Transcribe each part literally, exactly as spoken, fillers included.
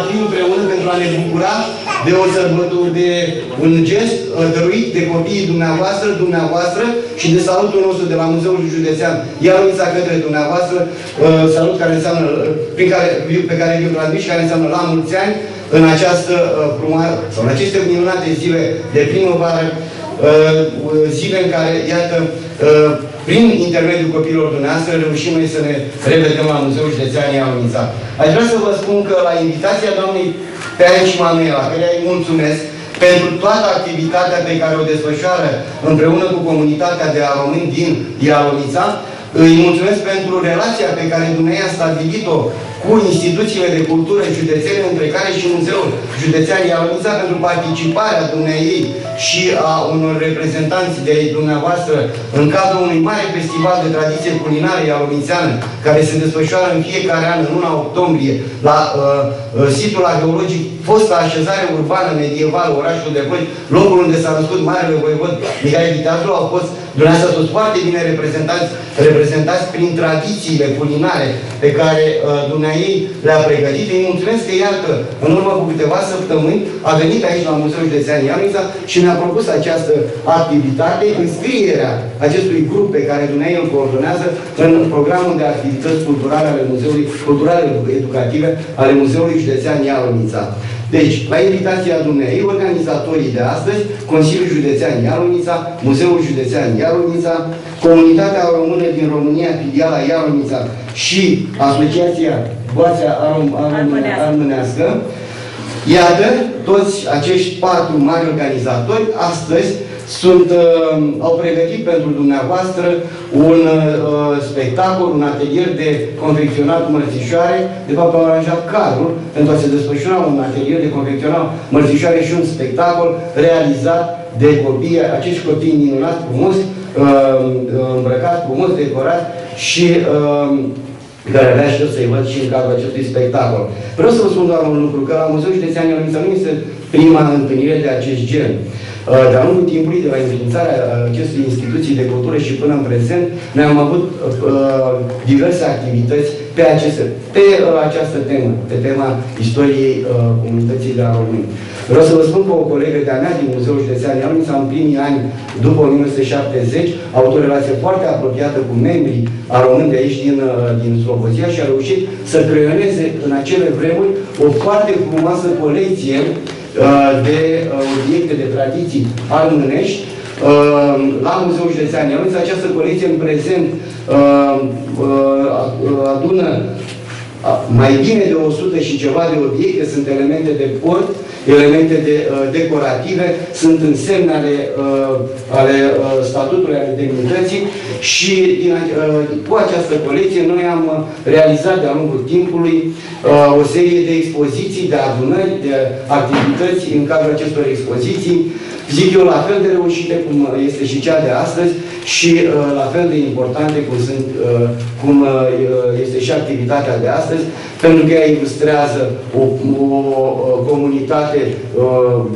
Fim împreună pentru a ne bucura de o sărbători, de un gest, ă, dăruit de copiii dumneavoastră, dumneavoastră și de salutul nostru de la Muzeul Județean Ialomița către dumneavoastră, ă, salut care înseamnă, ă, prin care, pe care vi-l transmit și care înseamnă la mulți ani în această, ă, fruma-, sau în aceste minunate zile de primăvară, ă, zile în care, iată, ă, prin intermediul copiilor dumneavoastră, reușim noi să ne revedem la Muzeul Județean Ialomița. Aș vrea să vă spun că la invitația doamnei Peanci Manuela, căreia îi mulțumesc pentru toată activitatea pe care o desfășoară împreună cu comunitatea de aromâni din Ialomița, îi mulțumesc pentru relația pe care dumneavoastră a stabilit-o cu instituțiile de cultură județene, între care și Muzeul Județean Ialomița, pentru participarea dumneavoastră și a unor reprezentanți de ai dumneavoastră în cadrul unui mare festival de tradiție culinară ialomiteană, care se desfășoară în fiecare an, în luna octombrie, la, ă, ă, situl arheologic, fosta așezare urbană medievală, orașul de Vlăi, locul unde s-a născut marele voievod Mihai Viteazul. Au fost, Dumneavoastră sunteți foarte bine reprezentați, reprezentați prin tradițiile culinare pe care, ă, Dumneaei le-a pregătit. Îi mulțumesc că, iată, în urmă cu câteva săptămâni a venit aici la Muzeul Județean Ialomița și ne-a propus această activitate, înscrierea acestui grup pe care Dumneaei îl coordonează în programul de activități culturale ale Muzeului, culturale educative ale Muzeului Județean Ialomița. Deci, la invitația Dumneaei, organizatorii de astăzi, Consiliul Județean Ialomița, Muzeul Județean Ialomița, Comunitatea Română din România, filiala Ialomița și Asociația Boatsea Arom-, Arom-, Armânească. Armânească. Iată, toți acești patru mari organizatori astăzi sunt, ă, au pregătit pentru dumneavoastră un, ă, spectacol, un atelier de confecționat mărțișoare. De fapt, au aranjat cadrul pentru a se desfășura un atelier de confecționat mărțișoare și un spectacol realizat de copii, acești copii minunați, frumos, ă, ă, îmbrăcați frumos, decorați și, ă, care abia aștept să-i văd și în cadrul acestui spectacol. Vreau să vă spun doar un lucru, că la Muzeul Județean Ialomița nu este prima întâlnire de acest gen. Ă, de-a lungul timpului, de la înființarea acestei instituții de cultură și până în prezent, noi am avut, ă, diverse activități pe aceste, pe, ă, această temă, pe tema istoriei, ă, comunității de aromâni. Vreau să vă spun că o colegă de-a mea din Muzeul Județean Ialomița, în primii ani, după o mie nouă sute șaptezeci, a avut o relație foarte apropiată cu membrii aromâni de aici, din, ă, din Slobozia, și a reușit să creioneze în acele vremuri o foarte frumoasă colecție, ă, de, ă, obiecte, de tradiții armânești, ă, la Muzeul Județean Ialomița. Această colecție, în prezent, ă, ă, adună, a, mai bine de o sută și ceva de obiecte, sunt elemente de port, elemente de, ă, decorative, sunt însemne ale, ă, ale, ă, statutului, ale demnității și din a-, ă, cu această colecție noi am, ă, realizat de-a lungul timpului, ă, o serie de expoziții, de adunări, de activități în cadrul acestor expoziții. Zic eu, la fel de reușite cum este și cea de astăzi și, ă, la fel de importante cum sunt, ă, cum, ă, este și activitatea de astăzi, pentru că ea ilustrează o, o, ă, comunitate, ă,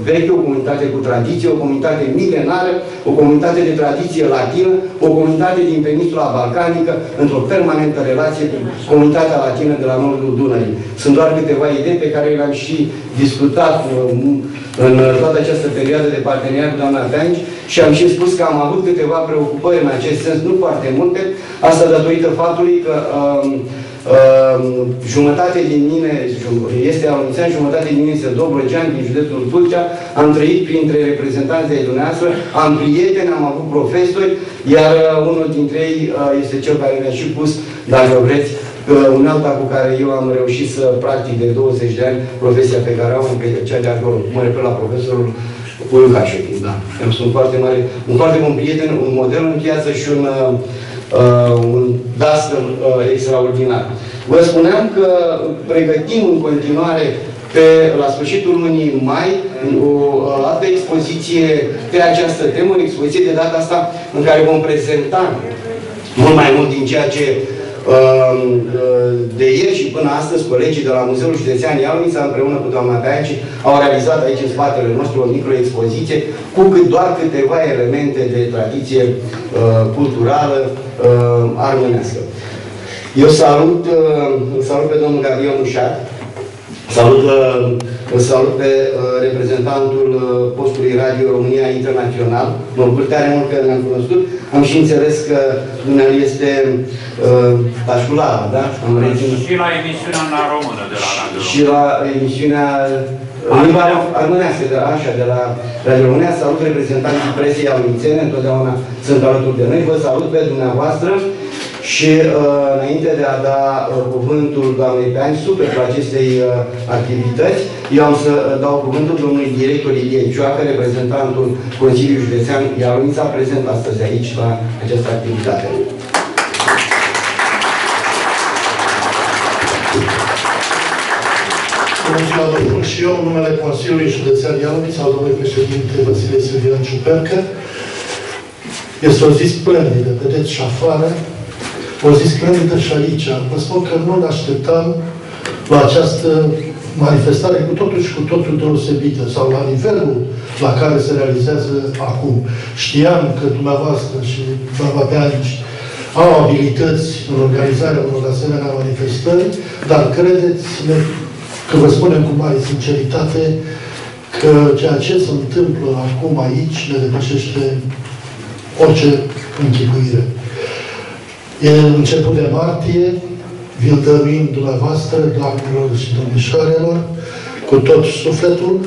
veche, o comunitate cu tradiție, o comunitate milenară, o comunitate de tradiție latină, o comunitate din peninsula balcanică, într-o permanentă relație cu comunitatea latină de la nordul Dunării. Sunt doar câteva idei pe care le-am și discutat, ă, în toată această perioadă de parteneriat cu doamna Peanci și am și spus că am avut câteva preocupări în acest sens, nu foarte multe, asta datorită faptului că, ă, ă, jumătate din mine este aromitean, jumătate din mine este dobrogean, din județul Tulcea, am trăit printre reprezentanții ai dumneavoastră, am prieteni, am avut profesori, iar, ă, unul dintre ei, ă, este cel care mi-a și pus, dacă vreți, că unealta cu care eu am reușit să practic de douăzeci de ani profesia pe care o am, pe cea de acolo, mă refer la profesorul Puiu Hașetin, da. Eu sunt foarte mare, un foarte bun prieten, un model în viață și un, ă, ă, un dascăl, ă, extraordinar. Vă spuneam că pregătim în continuare pe, la sfârșitul lunii mai, o, ă, altă expoziție pe această temă, o expoziție de data asta în care vom prezenta mult mai mult din ceea ce, ă, ă, de ieri și până astăzi, colegii de la Muzeul Județean Ialomița, împreună cu doamna Peanci, au realizat aici, în spatele nostru, o microexpoziție cu cât, doar câteva elemente de tradiție, ă, culturală, ă, armânească. Eu salut, ă, îl salut pe domnul Gabriel Mușat, Salut, ã, îl salut pe, ã, reprezentantul, ã, postului Radio România Internațional. Mă bucur tare mult că ne-am cunoscut. Am și înțeles că dumnealui este, ă, Tașculava, da? Am reținut. Și la emisiunea în română de la Radio România. Și la emisiunea, ă, limba armânească, de la, așa, de la Radio România. Salut reprezentanții presei alunițene, întotdeauna sunt alături de noi. Vă salut pe dumneavoastră și, ă, înainte de a da, ă, cuvântul doamnei Peanci, sufletul acestei, ă, activități, eu am să, ă, dau cuvântul domnului director Ilie Cioacã, reprezentantul Consiliului Județean Ialomița, prezent astăzi aici la această activitate. Bună ziua, domnul, și eu, în numele Consiliului Județean Ialomița, al domnului președinte Vasile Silvian Ciupercã, este o zi splendidă, vedeți și afară, o zi splendidă și aici. Vă spun că nu ne așteptam la această manifestare cu totul și cu totul deosebită sau la nivelul la care se realizează acum. Știam că dumneavoastră și doamna Peanci au abilități în organizarea unor asemenea manifestări, dar credeți-ne că vă spunem cu mare sinceritate că ceea ce se întâmplă acum aici ne depășește orice închipuire. E început de martie, vi-l dăruim dumneavoastră, doamnelor și domnișoarelor, cu tot sufletul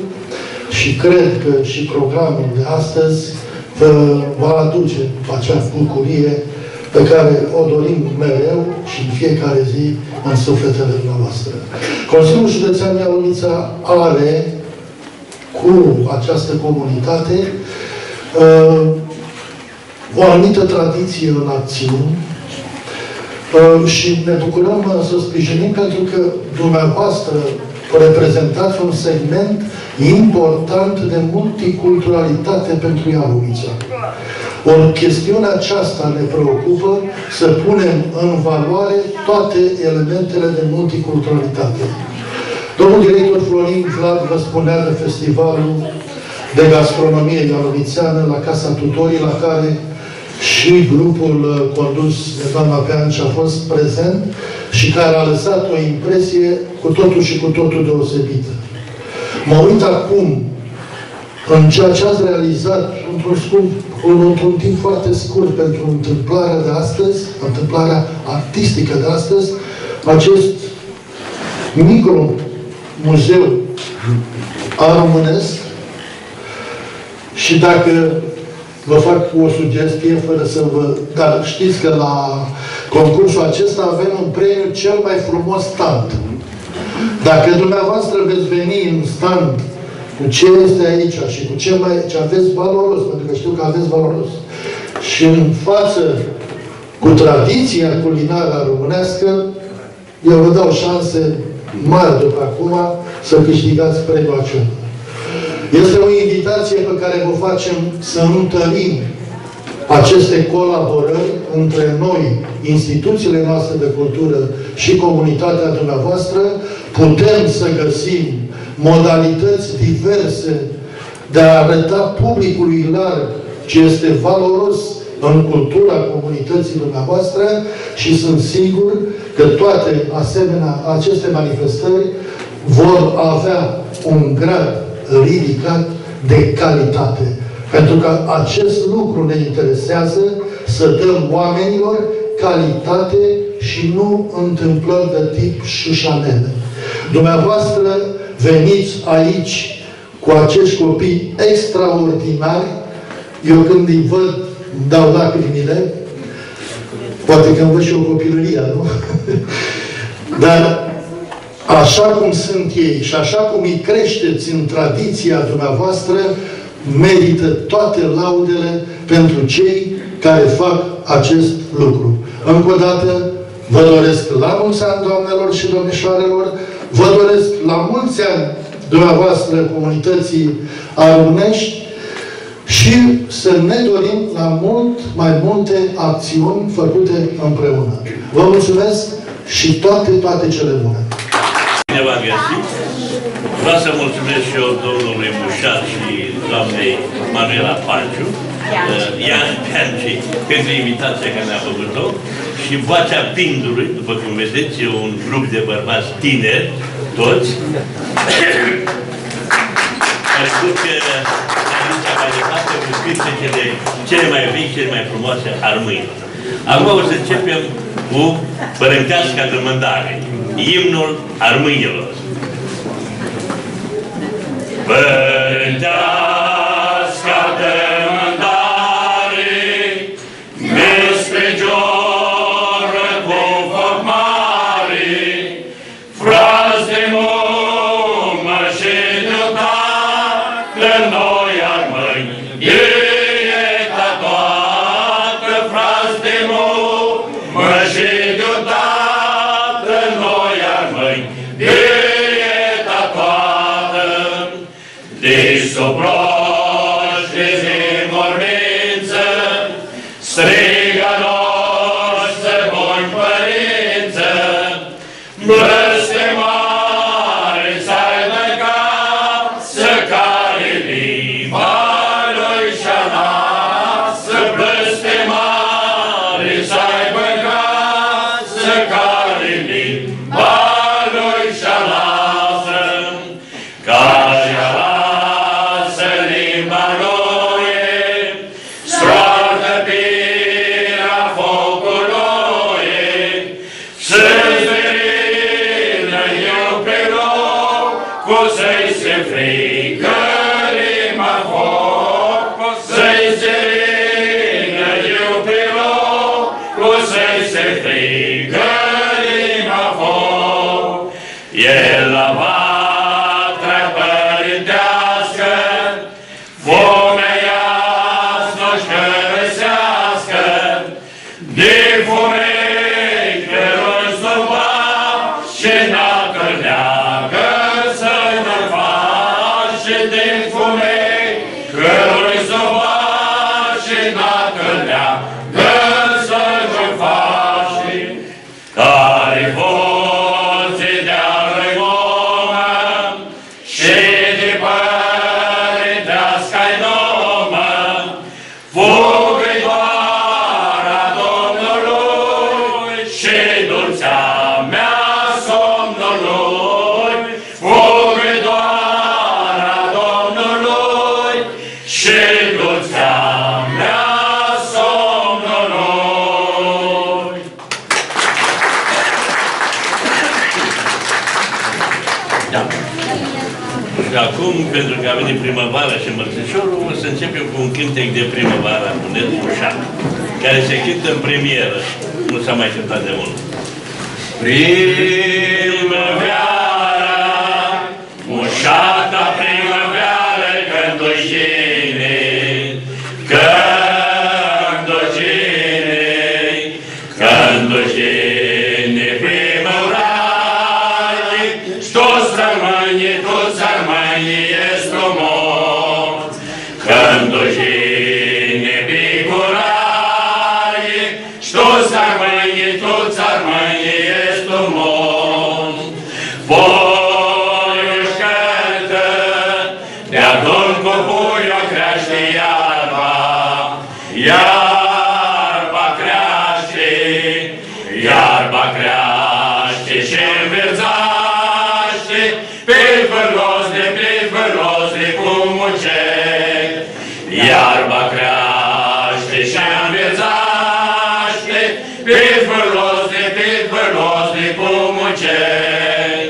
și cred că și programul de astăzi vă va aduce acea bucurie pe care o dorim mereu și în fiecare zi în sufletele noastre. Consiliul Județean Ialomița are cu această comunitate, ă, o anumită tradiție în acțiuni, ă, și ne bucurăm, ă, să o sprijinim pentru că dumneavoastră reprezentați un segment important de multiculturalitate pentru Ialomița. Ori chestiunea aceasta ne preocupă, să punem în valoare toate elementele de multiculturalitate. Domnul director Florin Vlad vă spunea de festivalul de gastronomie ialomițeană la Casa Tudorii, la care și grupul, ă, condus de doamna Peanci a fost prezent și care a lăsat o impresie cu totul și cu totul deosebită. Mă uit acum în ceea ce ați realizat într-un scurt, în, într-un timp foarte scurt pentru întâmplarea de astăzi, întâmplarea artistică de astăzi, acest micro muzeu aromânesc și dacă vă fac o sugestie, fără să vă... Dar știți că la concursul acesta avem un premiu cel mai frumos stand. Dacă dumneavoastră veți veni în stand cu ce este aici și cu ce mai, ce aveți valoros, pentru că știu că aveți valoros, și în față cu tradiția culinară românească, eu vă dau șanse mari după acum să câștigați premiul acela. Este o invitație pe care vă facem să întărim aceste colaborări între noi, instituțiile noastre de cultură și comunitatea dumneavoastră. Putem să găsim modalități diverse de a arăta publicului larg ce este valoros în cultura comunității dumneavoastră și sunt sigur că toate asemenea, aceste manifestări vor avea un grad ridicat de calitate. Pentru că acest lucru ne interesează, să dăm oamenilor calitate și nu întâmplări de tip șușanele. Dumneavoastră veniți aici cu acești copii extraordinari, eu când îi văd, îmi dau lacrimile, poate că îmi văd și eu copilăria, nu? Dar așa cum sunt ei și așa cum îi creșteți în tradiția dumneavoastră, merită toate laudele pentru cei care fac acest lucru. Încă o dată, vă doresc la mulți ani, doamnelor și domnișoarelor, vă doresc la mulți ani, dumneavoastră, comunității armânești, și să ne dorim la mult mai multe acțiuni făcute împreună. Vă mulțumesc și toate, toate cele bune! Bine v-am găsit! Vreau să mulțumesc și eu domnului Mușat și doamnei Manuela Panciu, Ian Peanci, pentru invitația care ne-a făcut-o, și Boatea Pindului, după cum vedeți, e un grup de bărbați tineri, Toți. Care duc, eh, aducea mai departe un scris cele, cele mai vechi, cele mai frumoase armâni. Acum o să începem cu Părinteasca Dământare, imnul armânilor. Părinteasca Dământare, mi-s pi giurã cu foc mari, frats di mumã shi di tatã, noi armãnj, di eta toatã, frats di mumã shi di tatã, noi armãnj, di eta toatã. Di suprosh, di mormintsã, striga noshtsã, bunj pãrintsã, blãstimari s-aibã casã cari limba lui sh-alasã, blãstimari s-aibã casã cari limba lui sh-alasã. Cari alasã limba lui, s-arda pira focului, s-zbirinã iu pi loc, cu s-lji si frigã limba foc, s-zbirinã iu pi loc, cu s-lji si frigã limba foc. El la vatra pãrinteascã, fumea s-nu-sh hãrãseascã, di fumei cãrunj s-nu faci, shi n-a cãrneagã s-nu-l faci, di fumei cãrunj s-nu faci, shi n-a cãrneagã s-nu-l faci. Cari fudzi di-a lui mumã, shi di pãrinteasca-lj numã, fugã-lj doara Domnului, shi dultseamea somnului, fugã-lj doara Domnului, shi dultseamea somnului. Da. Și acum, pentru că a venit primăvara și mărțișorul, o să începem cu un cântec de primăvară cu Nelu Mușat, care se cântă în premieră. Nu s-a mai cântat de mult. Primăvara, mushata primãvearã, cãndu yini, cãndu yini, cãndu yini primãveara, tuts armãnjlji, tuts armãnjlji easti tu muntsã. Cãndu yini picurari, tuts armãnjlji, tuts armãnjlji easti tu muntsã. Puljlu sh-cãntã, deadun cu puljlu creashti iarba, iarba creashti, iarba creashti shi nvirdzeashti, pi vãrlozli, pi vãrlozli cu mucet. Iarba creashti shi nvirdzeashti, pi vãrlozli, pi vãrlozli cu mucet.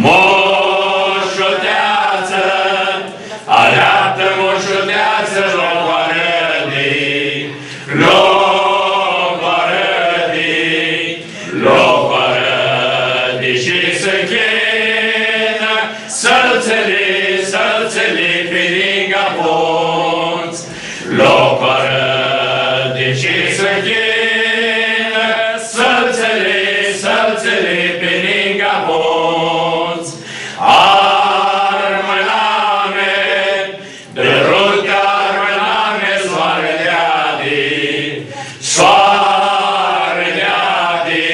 Mushuteatsã, aleaptã mushuteatsã, locu arãdi, locu arãdi, locu arãdi shi s-ncljinã, sãltsãli, sãltsãli pi ningã puntsã. Locu arãdi shi s-ncljinã, sãltsãli, sãltsãli pi ningã puntsã. Armãnami, dãrutã armãnami, soari di adi, soari di adi,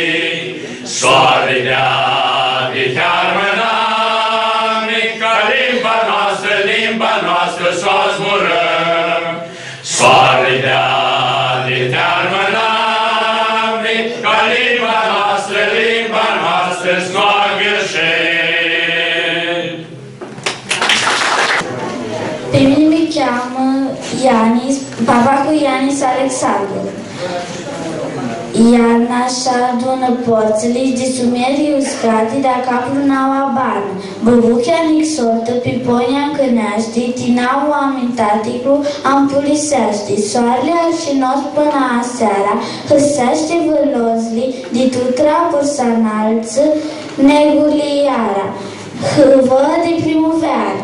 soari di adi, ti armãnami, ca limba noastrã, limba noastrã s-u zburãm. Soari di adi, ti armãnami, ca limba noastrã, limba noastrã s-nu agãrshim. Ianis Alexandru. Iarna sh-adunã portsãli di sumeri uscati di-a caplu nau a banã. Bãbuchea nixotã pi ponea ncãneashti, ti nau amintaticlu ampuliseashti. Soarli arcinos pãnã aseara hãrseashti vãlozli di tutra vãrsa naltsã, negurli iara, hãvã di primuvearã.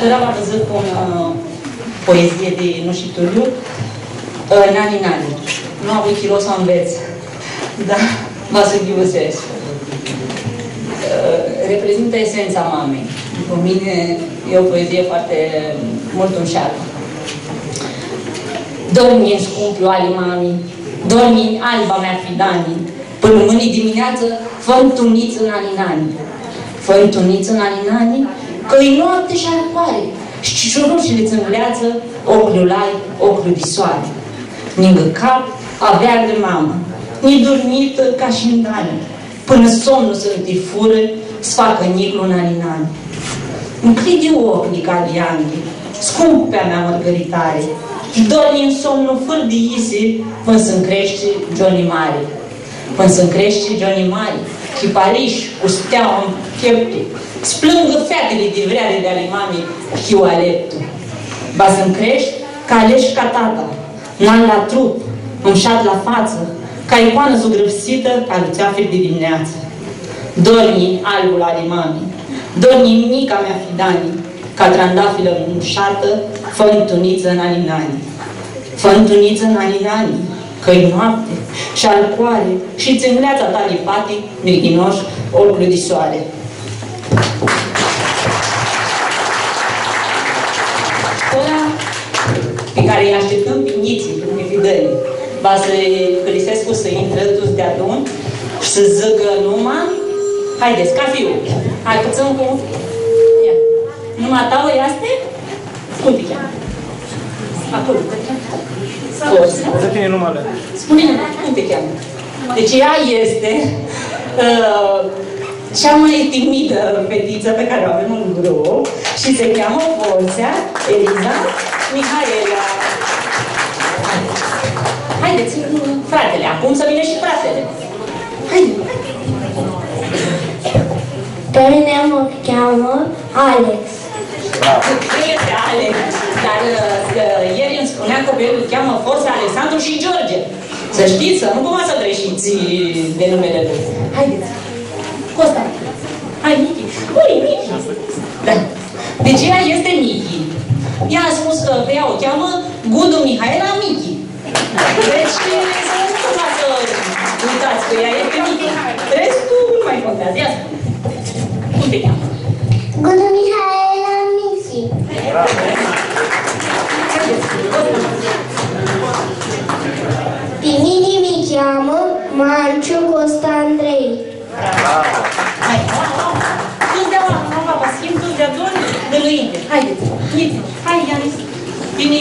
Tora va vã dzãc unã, ã, poezii di Nushi Tulliu, ã, Nani Nani. Nu avui chiro s-u anvets, dar va s-u ghivãsescu. Ã, reprezintã esența mamei. Dupã mini, e o poezie foarte mult un șarm. Dormi, scumpiu ali mami, dormi, alba mea fidani, pãnã mãni dimineatsã, fã-nj tu nitsã nani nani. Fã-nj tu nitsã nani nani, cã-i noapti sh-arcoari, sh-ciciurucili tsã ngleatsã oclju lai, oclju di soari. Ningã cap, avearlji mamã, nidurnjitã ca shi ndani, pãnã somnul s-nj-ti furã, s-facã njiclu nani nani. Ncljidi oclji ca di anghi, scumpea mea mãrgãritari, dormi tu somnu fãr di yisi, pãnã s-ncreshti gioni mari. Pãnã s-ncreshti gioni mari, shi parish cu steaua ãn piepti, s-plãngã featili di vreari di ali mami, hiu aleptu. Va s-ncreshti ca alesh ca tata, nan la trup, mshat la fatsã, ca icoanã zugrãpsitã, ca lu tseafir di dimneatsã. Dormi, albul ali mami, dormi, njica mea fidani, ca trandafilã mushatã, fã-nj tu nitsã nani nani. Fã-nj tu nitsã nani nani, cã-i noapti, sh-arcoari, shi tsã ngleatsã ta di pati, mirghinosh, oclju di soari. Tora pi cari lj-ashtiptãm pi njitslji, pi fidãlj, va s-hãrisescu s-intrã tuts deadun shi s-dzãcã numa. Haidets, cafi un. Hai, putsãn cu... Ia. Numa ta easti? Cum ti cheamã? Acolo. Forsa. Dzã-nj numele. Spuni-nã, cum ti cheamã? Deci ea este, ã, cea mai timidă fetiță pe care o avem în grup și se cheamă Forsa Eliza Mihaela. Haideți, fratele, acum să vină și fratele. Haide. Pe mine mă cheamă Alex. Bravo. Este Alex, dar, ă, el îmi spunea că pe el îl cheamă Forsa, Alexandru și George. Să știți, să nu cumva să greșiți de numele lui. Haideți. Costa. Hai, Michi. Ui, Michi. Da. Deci ea este Michi. Ea a spus că pe ea o cheamă Gudu Mihaela Michi. Deci, să nu cumva să uitați că ea este Michi. Restul nu mai contează. Ia spune. Cum te cheamă? Gudu Mihaela Michi. Pi mini mi cheamã Manciu Costa Andrei. Hai, hai, hai. Totdeauna, mama, va s-him tuts deadun, dinainte. Haideți, niți. Hai, Ianis. Bine.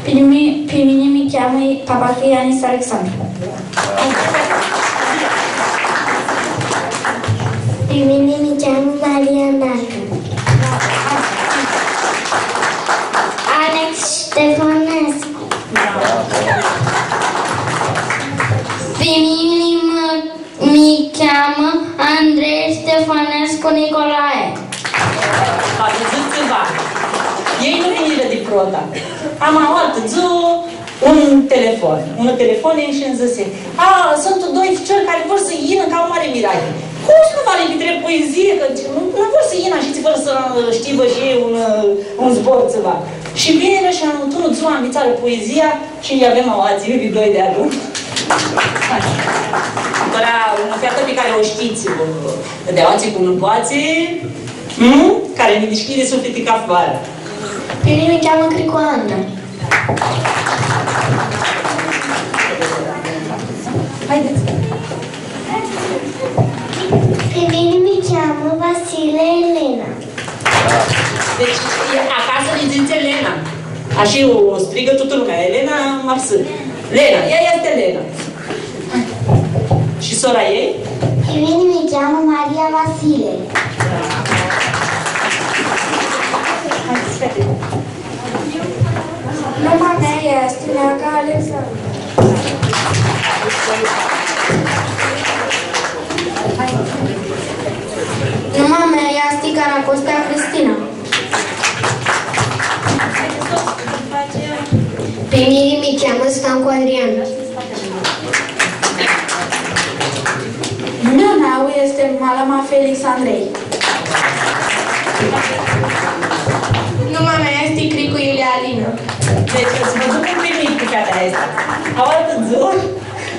Pi mini, pi mini mi cheamã Papacã Ianis Alexandru. Pi mini mi cheamã Maria Naca. Alex Ștefănescu. Pi mini mã Mi cheamã Andrei Ștefănescu Nicolae. Va s-dzãc tsiva. Elj nu vinirã di prota. Ama altã dzuã, un telefon. Un telefon, e, shi nji dzãsi: „A, suntu doi ficiori cari vor s-yinã, ca mari mirachi. Cum s-nu va lã pitrec poezii, cã nu, nu vor s-yinã ashitsi fãrã s-shtibã shi elj un, un zbor tsiva.” Shi vinirã shi tu unã dzuã anvitsarã poezia shi lj-avem aoatsi di doi deadun. Tora, unã featã pi cari u shtits, di aoatsi cu nãpoatsi, mm? Cari nã dishcljidi suflitli ca fãrã. Pi mini mi cheamã Cricu Andra. Haideți. Pi mini mi cheamã Vasile Elena. Deci, e, acasã lji dzãtsi Lena. Ashi u strigã tutã lumea: „Elena, ma psã. Lena, ea easti Lena.” Shi sora ei? Pi mini mi cheamã Maria Vasile. Numa mea easti Neaca Alexandru. Numa mea easti Caracostea Cristina. Pi mini mi cheamã Stancu Adrian. Numa mea easti Malama Felix Andrei. Numa mea easti Cricu Iulia Alina. Deci, s-vã duc un pinic cu feata aestã. Aoa, tu dzua,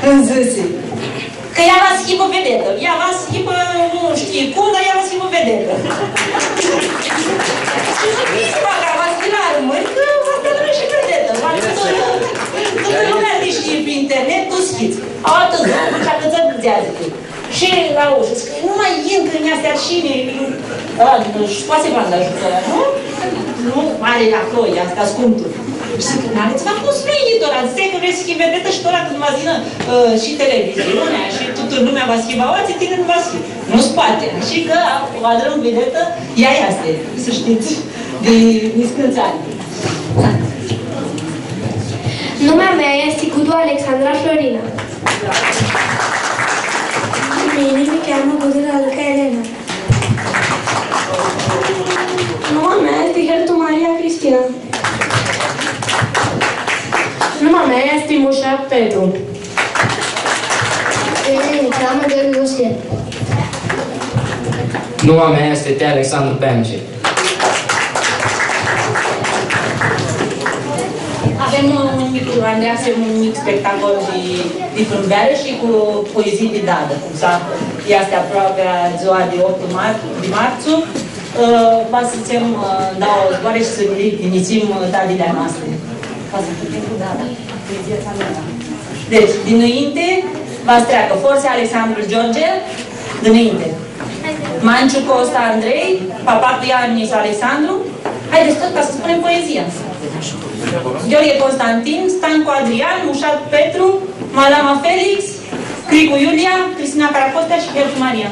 ãnj dzãsi cã ea va s-hibã vedetã. Ea va s-hibã, nu shtiu cum, dar ea va s-hibã vedetã. Shi nu mi s-bãga, va s-hibã la armãnj, cã va s-hibã shi vedetã. Va s-hibã, tutã lumea ti shtii pi internet, tu s-hits. Aoa, tu dzua, ducea cãtse dzua, dzãtsi. Shi la ushã, dzãc, nu ma intrã tu aestã, shi mini, a, shi poati s-vã da ajutor, nu? Nu, ari aclo, ea sta ascumtu. Shi dzãc, n-ari tsiva cum s-nu intri tora, dzãtseai cã vrei s-hii vedetã shi tora cãndu va s-yinã, ã, shi televiziunea shi tutã lumea va s-hibã aoatsi, tini nu va s-hii. Nu s-poati, shi cã va adrãm vedetã, ea easti, s-shtits, di niscãntsã anj. Numa mea easti Gudu Alexandra Florina. Mini mi cheamã Gudu Raluca Elena. Numa mea easti Hertu Maria Cristina. Numa mea easti Mushat Petru. Mini mi cheamã Gheorghe Vasile. Numa mea easti Tea Alexandru Peanci. Avem un mic, Andreea, avem un mic spectacol di, di prãmbearã shi cu poezii di dadã, cum s-, easti aproapi dzua di optu mar-, di martsu, ã, va s-dzãtsem, ã, dauã zboarã shi s-li tinjisim, ã, dadili a noastri. Va s-dzãtsem cu dada. Deci, di nãinti, va s-treacã Forse Alexandru George, di nãinti. Manciu Costa Andrei, Papac Ioannis Alexandru, haideți tot ca să spunem poezia. Gheorghe Constantin, Stancu Adrian, Mușat Petru, Malama Felix, Cricu Iulia, Cristina Caracostea și Gheorghe Maria.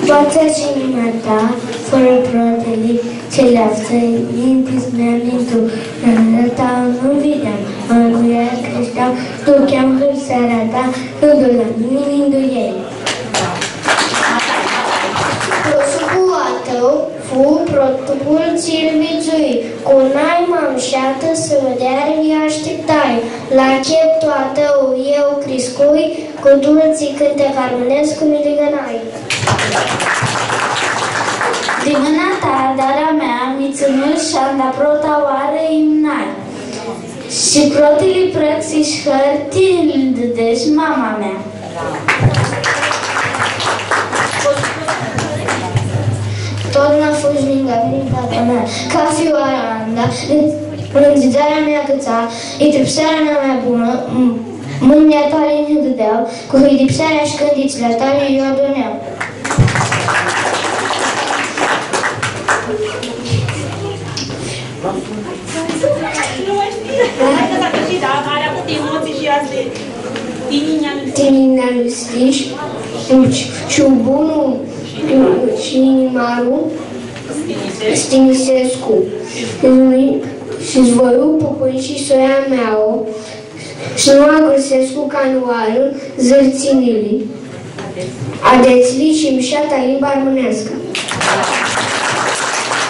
Poati s-hibã numa ta, fãrã protili, tsi li avdzãi ninti s-mi amintu, nãna ta nu videam, ma cu ea crishteam, ducheam hãrsarea ta, cãndu la mini minduiai. Prosupul a tãu fu protupul tsi-l vidzui, cu naima mushatã s-vãdeari nj-ashtiptai, la cheptu a tãu eu criscui, cu dultsi cãntec armãnescu mi ligãnai. Di mãna ta, dada mea, mi tsãnush anda prota oarã imnai. Shi protili prãxi shi hãrti li dãdesh mama mea. Totna fush ningã mini dada mea, cathi oarã anda, ãndzãdzarea mi acãtsa, i tipsearea mea ma bunã, m-, mãnjli a tali nj-u dãdea, cu hãidipsearea shi cãntitsli a tali eu adunea. Nu mai shtiu. Hai că s-a găsit, da? Are atâtea emoții și azi de tine ne-am... Tini nj-amintish, shi, shi bunlu, shi inimarlu, Stinisescu. Shi s-vãrã pãpãnj shi soia mea, s-nu agãrsescu canãoarã zãrtsinili, adetsli shi mushata limba armãneascã.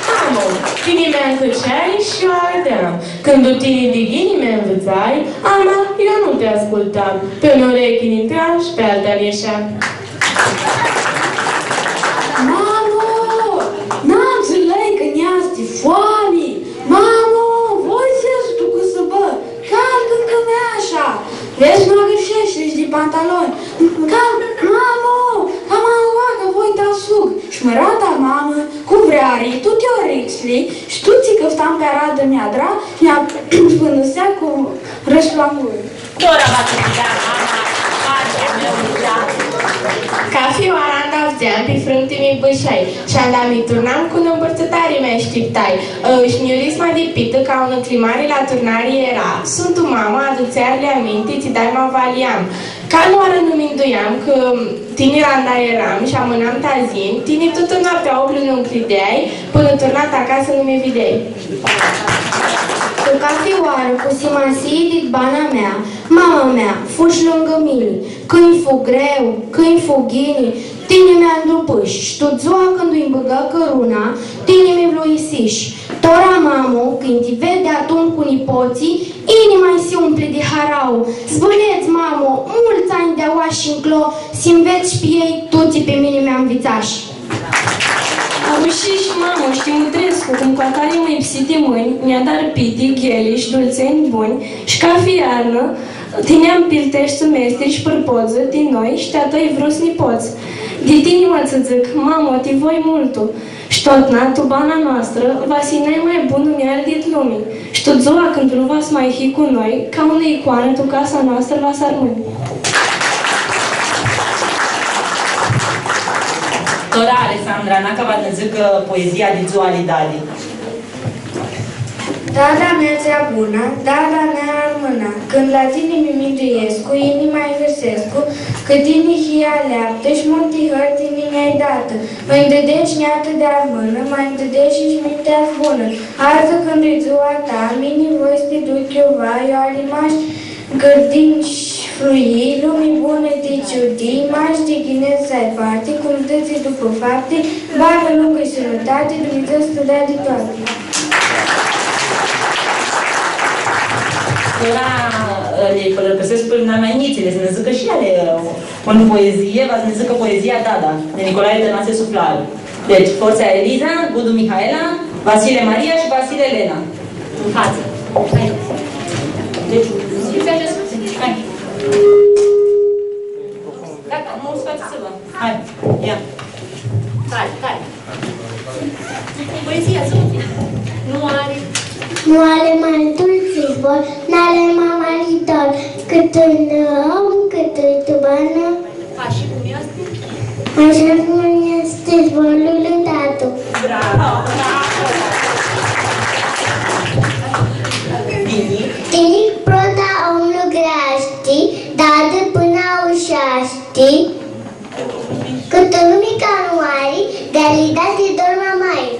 Mamu, tini mi acãtseai shi eu ardeam. Cãndu tini di ghini mi nvitsai, ama eu nu ti ascultam. Pi unã ureclji nj-intrea shi pi alta nj-ishea. Mamu, n-avdzãlai cã nj-easti foami? Mamu, voi s-escu tu cãsãbã, cald ãncãmeasha, vedz, nu agãrsheshti di pantaloni, cald, mamu, cama ãngoacã voi s-asug. Shi mãrata mamã, cu vreari, tuti orixli, shi tuti cãftam pi aradã mi adra, nj-apãnãsea cu rãslu n gurã. Tora va s-dzãc, da, mama, partea mea, da. Cafi oarã anda avdzeam pi frãmti mi bãshai, shi anda mi turnam cu nã mpãrtsãtari mi ashtiptai. Ã, shi nj-u ris ma di pitã ca unã cljimari la turnari eara. Suntu mamã, adutsearli aminti tsi daima va li am. Canãoarã nu minduiam cã tinirã anda eram shi amãnam ta s-yim, tini tutã noaptea oclju nu ncljideai, pãnã turnat acasã nu mi videai. Tu cafi oarã cu simasii dit bana mea, mama mea fush lungã mini, cãnj fu greu, cãnj fu ghini, tini mi andrupãsh, shi tu dzua cãndu nj-bãgã cãruna, tini mi vluisish. Tora, mamo, cãndu ti ved deatumtsea cu nipotslji, inima nj-, si umpli di harauã. Zburets, mamo, multsã anj di aoa shi nclo, s-nvets shi pi elj tuts tsi pi mini mi anvitsash. Avushi shi mamo, shi ti mutrescu, cum cu atali mãipsiti mãnj, nj-adari piti, gheli shi dultsenj bunj, shi cafi iarnã, tini am pilteshti sumestri shi pãrpodzã ti noi shi ti a tãi vruts nipots. Di tini ma tsã dzãc, mamo, ti voi multu. Shi totna, tu bana noastrã, va s-hii nai ma bunã muljari dit lumi. Shi tu dzua cãndu nu va s-ma hii cu noi, ca unã icoanã tu casa noastrã va s-armãnj. Tora Alexandra Naca va nã dzãcã poezia di dzua ali dadi. Dada mea tsea bunã, dada mea armãnã, cãndu la tini mi minduescu, inima nj-hãrsescu, cã tini hii aleaptã shi multi hãri tini nj-ai datã. Ma nj-dãdeshi niatã di armãnã, ma nj-dãdeshi shi minti bunã. Adzã cãndu-i dzua ta, mini voi s-ti duc iuva, iu arimash gãrdinj shi fluyii, lumi bunã ti ciudii, mash di ghini s-ai parti, cum dzãtsi dupã fapti, banã lungã shi sãnãtati, Dumnidzã s-tsã dea di toati. Tora, ã, li pãlãcãrsescu pi nai ma njitsli, s-nã dzãcã shi eali, ã, unã poezii, va s-nã dzãcã poezia Dada, di Nicolae Tãnase Suflaru. Deci, Fortsea Eliza, Gudu Mihaela, Vasile Maria shi Vasile Lena. În față. Hai. Deci, hai. Gata, nu scoateți să vă. Hai, ia. Hai, hai. Poezia, să nu fie. Nu are. Nu are mai dulce zbor, n-are mai mari dor, cât un om, cât o tubană. A, și cum este? Așa cum este zborul lui Dadu. Bravo, bravo! Bine. Tini prota om lucreashti, Dadu pãnã aushashti, cãtã lumi ca nu ari, di-ali dadi dor ma mari.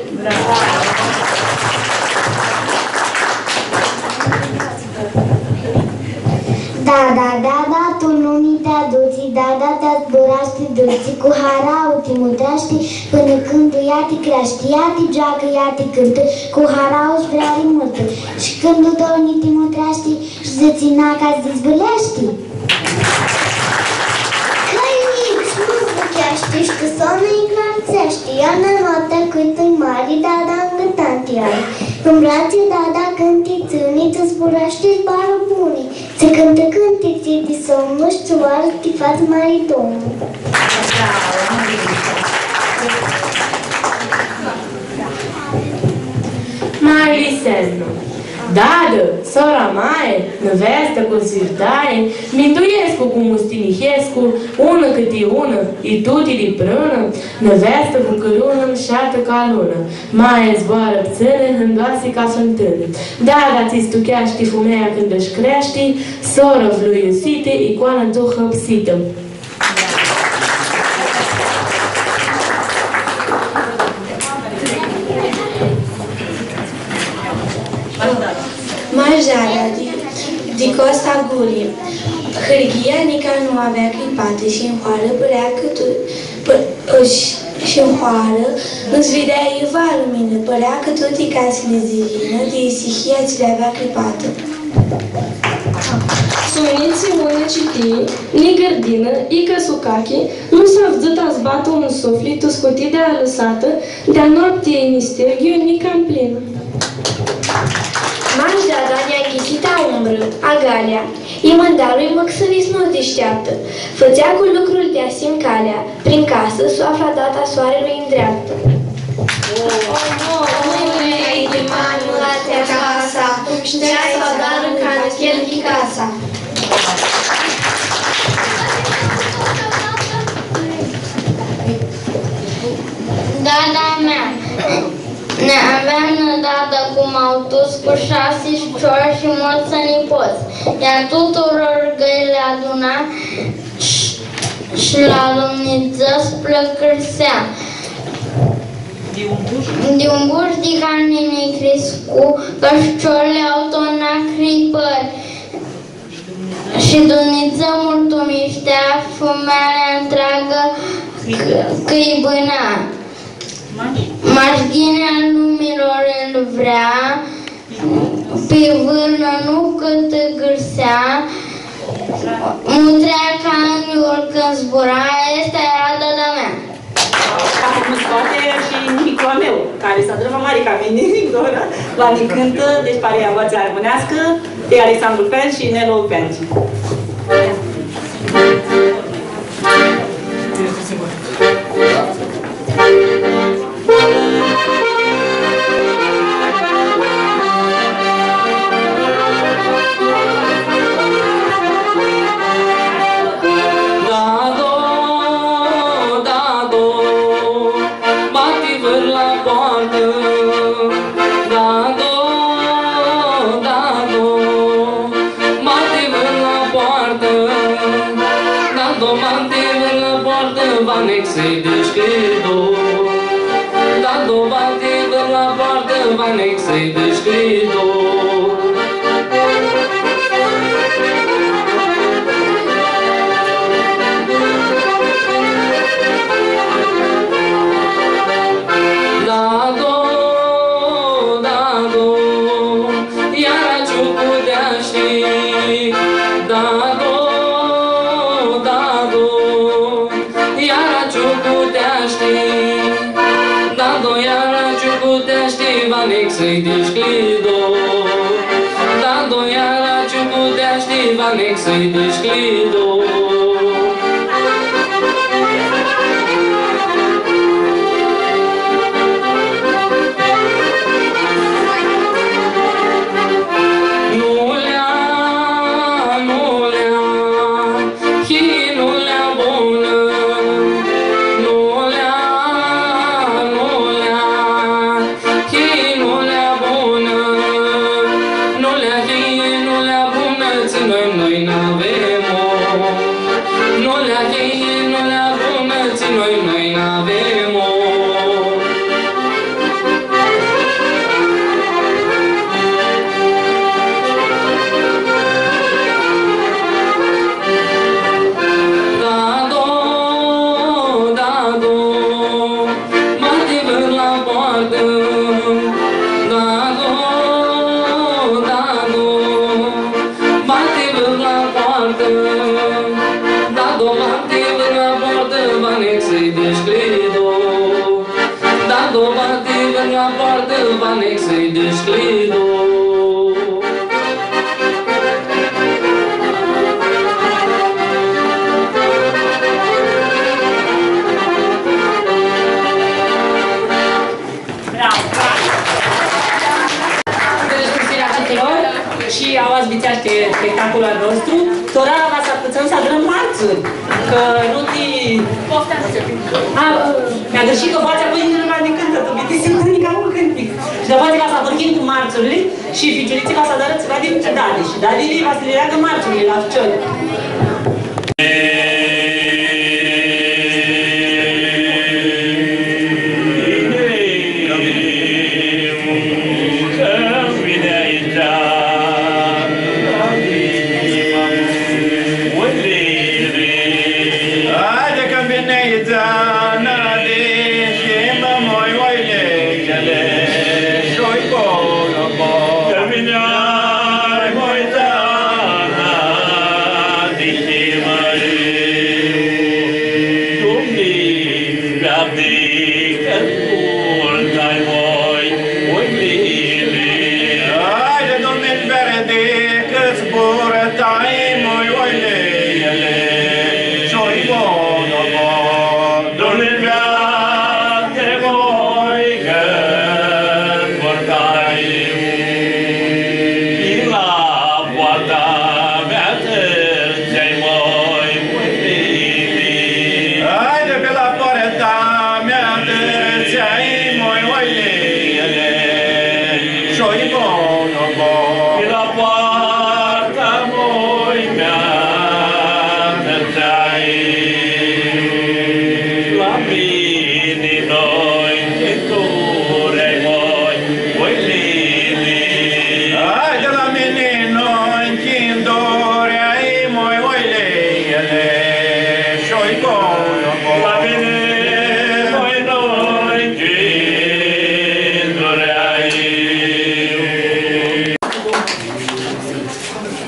Dada, dada, tu lumi ti adutsi, dada, ti zburashti dultsi, cu harauã ti mutreashti, pãnã cãndu ea ti creashti, ea ti gioacã, ea ti cãntã, cu harauã shi vreari multã. Shi cãndu dormi ti mutreashti, shi dzãtsi, naca s-dizvãleashti. Cãlj njits nu zbucheashti, shi tu somnu nj-cãrtseashti, iarnã noaptea cãndu-i mari, dada ngãtan ti ari. Ãn bratsã, dada, cãndu ti tsãni, tsã zburashti zboarã buni, tsã cãntã cãntitsi di somnu shi tsã oarã ti fats mari domnu. Mari semnu. Dadã, sora maie, nvestã cu svirtaie, minduescu cum s-tinihescu, unã cãti unã, i tuti diprãnã, nvestã cu cãrunã, mshatã ca lunã. Maie zboarã ptsãnã, hãndoasi ca fãntãnã. Dada tsi stucheashti fumeia cãndu sh-creashti, sorã vluiusitã, icoanã tu hãpsitã. Mash Dada, di, di Costa Guri. Hãrghia nica nu avea cripatã shi ãn hoarã pãrea cã tu, pã-, sh-, shi ãn hoarã nu s-videa iuva luminã, pãrea cã tuti casili di yinã di isihia tsi li avea cripatã. Sumnitsi unã citi, ni gãrdinã, i cãsucachi, nu s-avdzã ta s-batã un suflit tu scutidea alãsatã, di-a noapti nistirghiu, nica mplinã. Mash Dada nj-aghisi ta umbrã, agalea, i mãnda lui mãxãlis nu dishteaptã, fãtsea cu lucrul di asim calea, prin casã s-u afla data soarelui ndreaptã. Omule, inimanu la tea casa, shtea s-adarã ca nã chelghi casa. Dada mea. Nã avea nã dadã cu ma tuts, cu shasi ficiori shi multsã nipots. Ea tuturor gãljli aduna sh-, shi la Dumnidzã s-plãcãrsea. Di un gush? Di un gush di carni nã criscu, cã ficiorlji au tut nã cripãri. Shi Dumnidzã multumish-ti fumealja ntreagã cã-i bãna. Mash ghini a lumilor ãl vrea, pi vãrnã nu cãtãgãrsea, mutrea ca anghiul cãndu zbura, aestã eara dada mea. Ca cum scoati shi nimiclu a meu, cari s-adrã ma mari ca mini, Dora, va nã cãntã, deci, parea Voatsea Armãneascã, di Alexandru Peanci shi Nelu Peanci. Dado, dado, bati vãr la poartã. Dado, dado, bati vãr la poartã. Dado, bati vãr la poartã, va nec s-lji dishcljidã. Dado, bati vãr la poartã, va nec s-lji dishcljidã. Dado, dado, iara ciucuteashti. Dado, dado, iara ciucuteashti. Dado, iara ciucuteashti, va nec s-lji dishcljidã. Dado, iara ciucuteashti, va nec s-lji dishcljidã. Nu lea, nu lea, hi nu lea bunã, nu lea, nu lea, hi nu lea bunã, nu lea, hi nu lea bunã, tsi noi, noi n-avem, o. Nu lea, hi nu lea bunã, tsi noi, noi n-avem, o. Dado, dado, bati vãr la poartã. Dado, dado, bati vãr la poartã. Dado, bati vãr la poartã, va nec s-lji dishcljidã. Dado, bati vãr la poartã, va nec s-lji dishcljidã. Bravo! Felicitări a tuturor shi aoa s-bitiseashti spectacolul a nostru. Tora va s-aputsãm s-adrãm martsuri, cã nu ti... A, mi-agãrshii cã poati apoi nu ma nã cãntã, tu bitisim nica un cãntic. Shi dapoaia va s-ahurhim cu martsurli shi ficiuritslji va s-adarã tsiva di dadi shi dadili va s-li leagã martsurli la ficiori. Haide, Domnul Verdi, cã zburãtai, moi, oile, ele, shoi, bono, bo. Domnul Verdi, moi, cã zburãtai, la poarta mea tãrtsea, moi, oile. Haide, pi la poarta mea tãrtsea, Hai di la mini, noi, nchinduri, ai, moi, oile, ele, shoi, con, con. La mini, moi, noi, nchinduri, ai.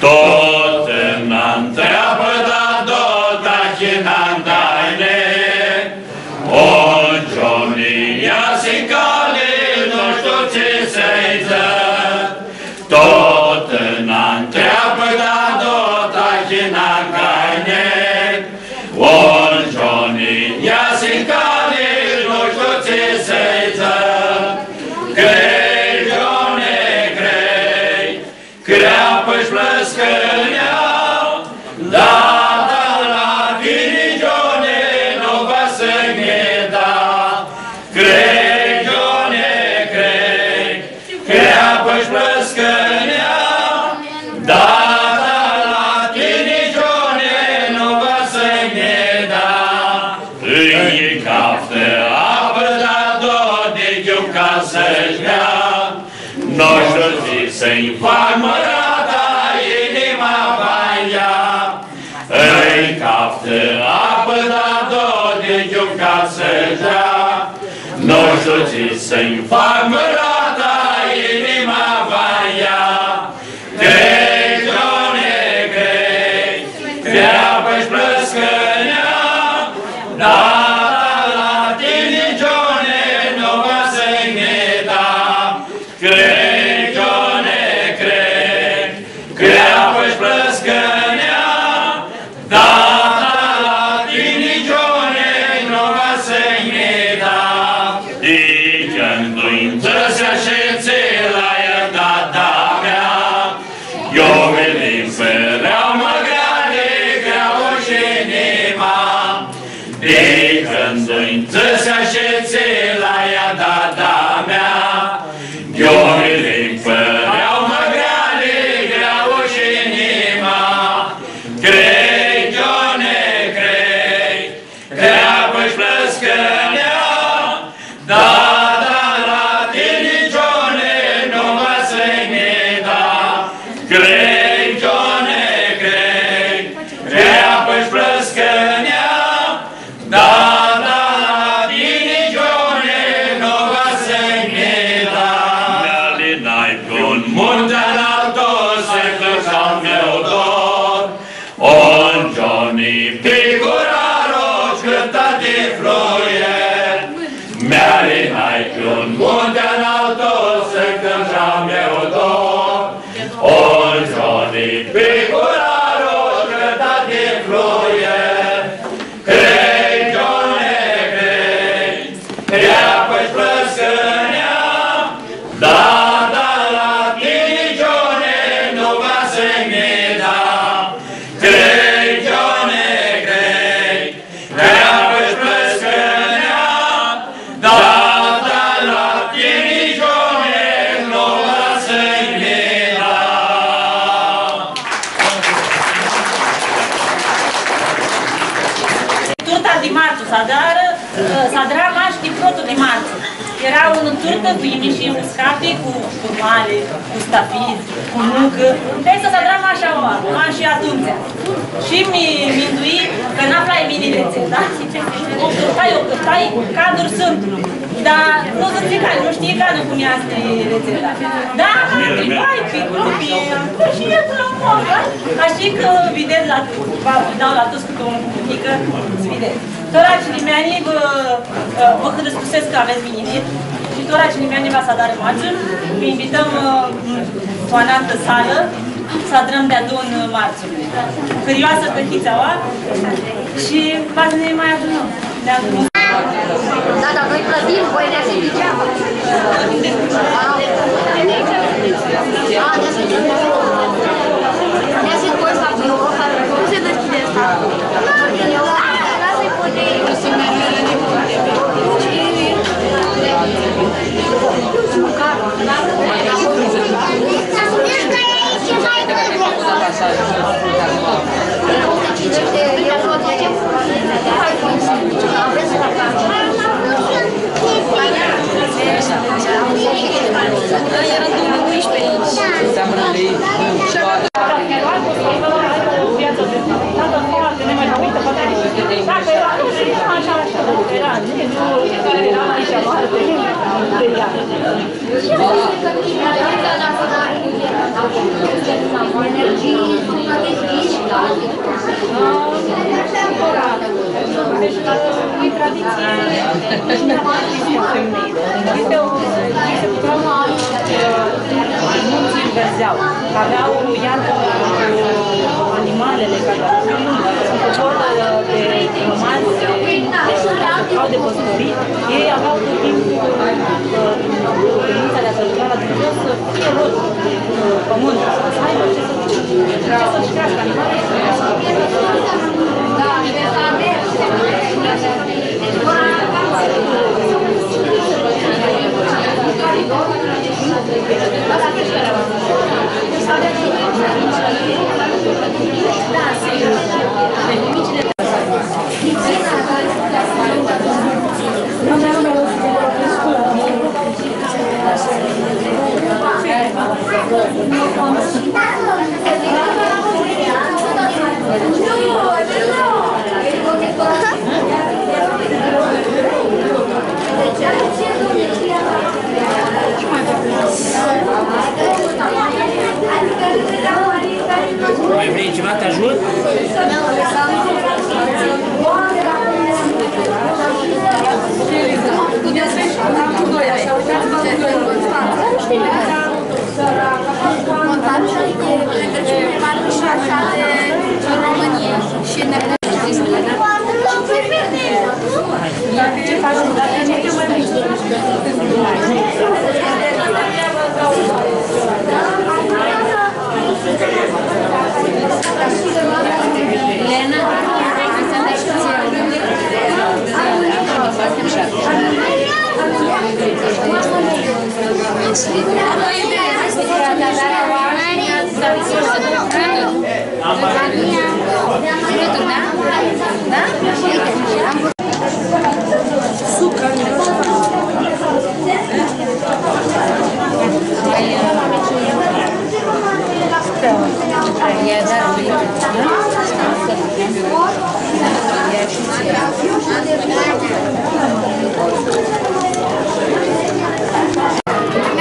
Tut nã ntreabã, da, tut achinantane, un gioni, ia s-cali, nu shtiu tsi s-dzãc. Tut nã ntreabã, da, tut achinantane, un gioni, ia s-cali, nu shtiu tsi s-dzãc. Crei, gione, crei, creapã sh-plãscãnea, data la tini, gione, nu va s-nji da. Crei, gione, crei, creapã sh-plãscãnea, data la tini, gione, nu va s-nji da. Ãnj caftã apã, da, tut di chiu ca s-bea. Nu shtiu tsi s-nji fac, mãrata, inima va-nj lja. Ãnj caftã apã, da, tut di chiu ca s-bea. Nu shtiu tsi s-nji fac, mãrata, inima va-nj lja. Crei, gione, crei, creapã sh-plãscãnea, data la tini, gione, nu va s-nji da. Crei, gione, crei, creapã sh-plãscãnea, data la tini, gione, nu va s-nji da. Di cãndu-nj dzãsea shi tsi la ea, dada mea, iu mi li pãrea ma greali, greauã sh-inima. Di cãndu-nj dzãsea shi tsi la ea, dada mea, iu mi li pãrea ma greali, greauã sh-inima. Crei, gione, crei, creapã sh-plãscãnea, data la tini, gione, nu va s-nji da. Crei, gione, crei, creapã sh-plãscãnea, data la tini, gione, nu va s-nji da. Mi alinai pi un munti analtu, s-cãnta a meu dor. Un gioni pi gura arosh cãnta di flori. Mi alinai pi un munti analtu, s-cãnta a meu dor. Un gioni pi gura arosh cãnta di flori. Crei, gione, crei, creapã sh-plãscãnea, data la tini, gione, nu va s-nji da. Crei, gione, crei, creapã sh-plãscãnea, data la tini, gione, nu va s-nji da. Turta di martsu s-adarã, s-adra mash di protlu di martsu. Eara unã turtã cu yimishi uscati, cu curmali, cu stafidz, cu nucã. Aestã s-adra mash aoa, mash atumtsea. Shi mi, mi mindui cã n-aflai ghini retseta. U cãftai, u cãftai, caduri suntu. Dar nu dzãtsi cari, nu shtii cari cum easti retseta. Da, ntribai pi grupi, shi e pãnã la un moment dat. Ashi cã videts la, va vã dau la tuts cãti un, un nicã, s-videts. Tora cilimeanjlji vã, vã hãristusescu cã avets vinjit shi tora cilimeanjlji va s-adarã martsul, vã invitãm, ã, tu analtã salã, s-adrãm deadun martsul. Hãrioasã cã hits aoa shi va s-nã ma adunãm. Da, dar noi plătim, voi ne-ați degeaba. A, ne-ați degeaba. Nu se deschide asta. Lasă-i puterea. Muntsãlj nvãrzea, avea iarba cu animalili, ca la cobor di, di mari, di, di păstori, elj avea tot timpul, ã, dorința di a s-agiutã la Dumnidzã s-fie rod, ã, pãmãntul, s-aibã ce s-, ce s-creascã animalili. Mai vrei ceva? Te ajut? Montajul e pentru cei mai mari mușat de România. Și ne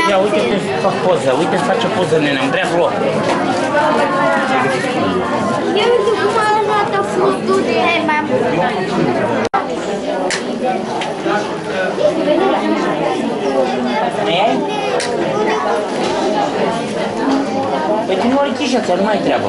Ia, uite cum fac poză, uite, îmi face poză, nene, îmi vrea vlog. Ia uite cum arată frutul de mai mult. Păi tine ori chișa, ți-ar mai treabă.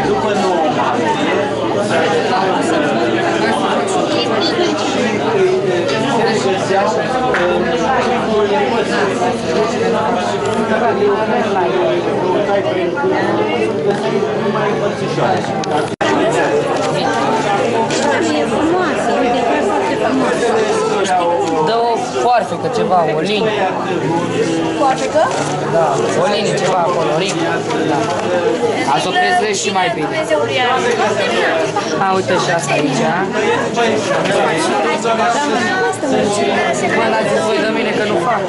După nouă martie, Dă o foarfecã, ceva, o lină. Foarfecã? Da, o lină, ceva acolo, o lină. Da. Ca s-o prezentez și mai bine. A, uite și asta aici, a? Bă, n-ați zis voi de mine că nu fac.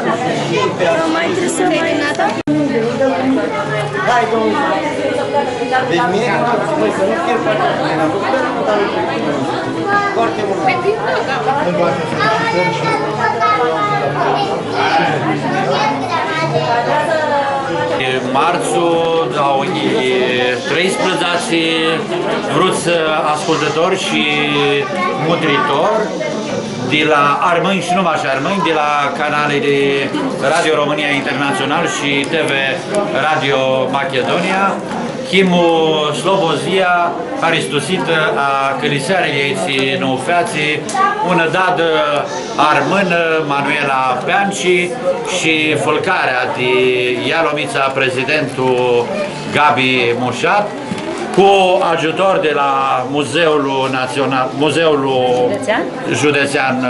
Mai trebuie să mai... Hai, domnule. Deci mie nu pot să nu știu foarte bine. Foarte mult. Martsu, dau njilji treisprãdzatsi, vruts ascultãtori shi mutritori di la armãnj shi nu mash armãnj, di la canalili Radio România Internațional shi T V Radio Machidonia, himu Slobozia, haristusitã a cãlisearãljei tsi nã featsi unã dadã armãnã, Manuela Peanci, shi fãlcarea di Ialomitsa, prezidentul Gabi Mushat, cu ajutor de la Muzeul Național, Muzeul Județean, ã,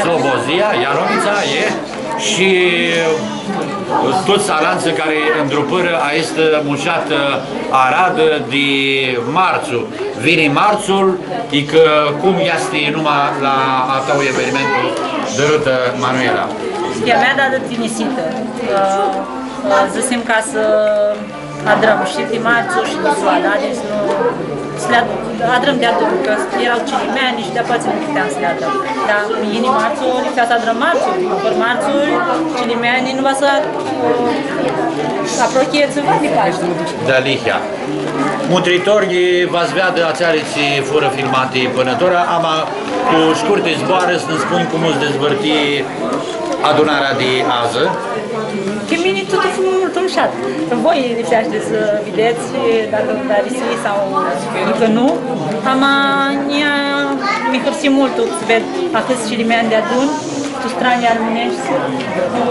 Slobozia, Ialomitsa, e, shi tuts alantsã cari ndrupãrã aestã mushatã aradã di martsu. Vini martsul, i cã cum easti numa la a tãu evenimentu, dãrutã Manuela? Schemea da di tinisitã. Ã, ã, dzãsim ca s-adrãm shi di martsu shi di dzua, da? Deci nu, S-li ad-, adrãm deadun, cã eara cilimeanj shi di-apoea nu puteam s-li adrãm. Dar yini martsul, lipsea s-adrãm martsul, fãrã martsul, cilimeanjlji nu va s-, aprochie tsiva di Pashti. Dealihea. Mutritorlji va s-veadã atseali tsi furã filmati pãnã tora, ama cu shcurti zboarã s-nã spunj cum s-dizvãrti adunarea di adzã. Pi mini tutu fu multu mushat. Voi lipseashti s-videts shi dacã vã arisi sau nica nu. Ama nji, mi hãrsii multu s-ved ahãts cilimeanj deadun, tu stranji armãneshti, cu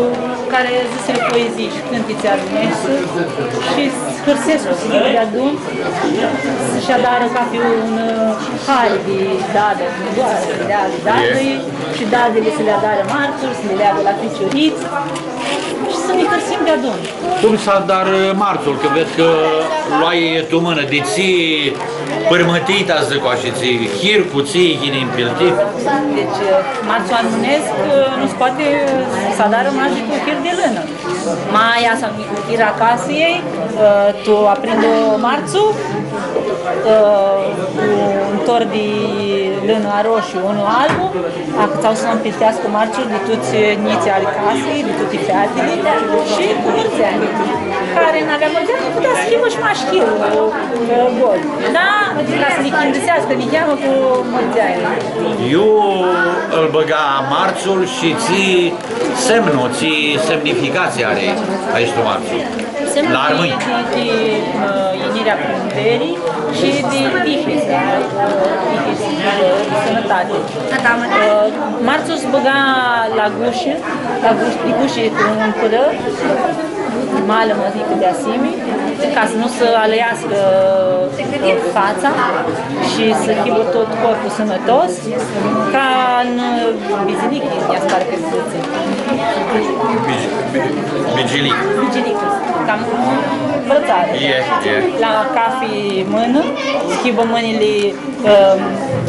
cari dzãsirã poezii shi cãntitsi armãneshti shi s-hãrsescu s-hibã deadun, s-shi adarã cafi un, ã, hari di dadã, di dadã, shi dadili s-li adarã martsuri, s-li leagã la ficiurits shi s-nã hãrsim deadun. Cum s-adarã martsul, cã ved cã lu ai tu mãnã, di tsi pãrmãtii, ta s-dzãc ashi, tsi hir, cu tsi yini mpiltit? Deci, martsul armãnescu, nu s-poati s-adarã mash cu hir di lãnã. Maia sau ira a casãljei, ã, tu aprindu martsu, ã, cu un tor di lãnã aroshu, unlu albu, acãtsau s-mpilteascã martsul di tuts njitslji ali casãljei, di tuti featili shi cu mãrdzeanj. Cari nu avea mãrdzeanj, putea s-hibã shi mash hir, ã, gol. Da, ca s-nã chindãseascã niheamã cu mãrdzeanjlji. Iu ãl bãga martsul shi tsi semnu, tsi semnificatsii ari aestu martsu? Semnu la armãnj. Di, di, ã, yinirea primãverii shi di tihi, ã, tihi, ã, sãnãtati. Ã, martsul s-bãga la gushi, la gush-, di gushi cu un pãrã, malã, mã dzãc, di asimi, ca s-nu s-alãiascã, ã, fatsa shi s-hibã tut corpul sãnãtos. Ca un, ã, bizilic, nj-aspari cã s-dzãtsi. Bigi-, bi-, bigilic. Bigilic. Cam frãtsari. E, e. La cafi mãnã, s-hibã mãnjli, ã,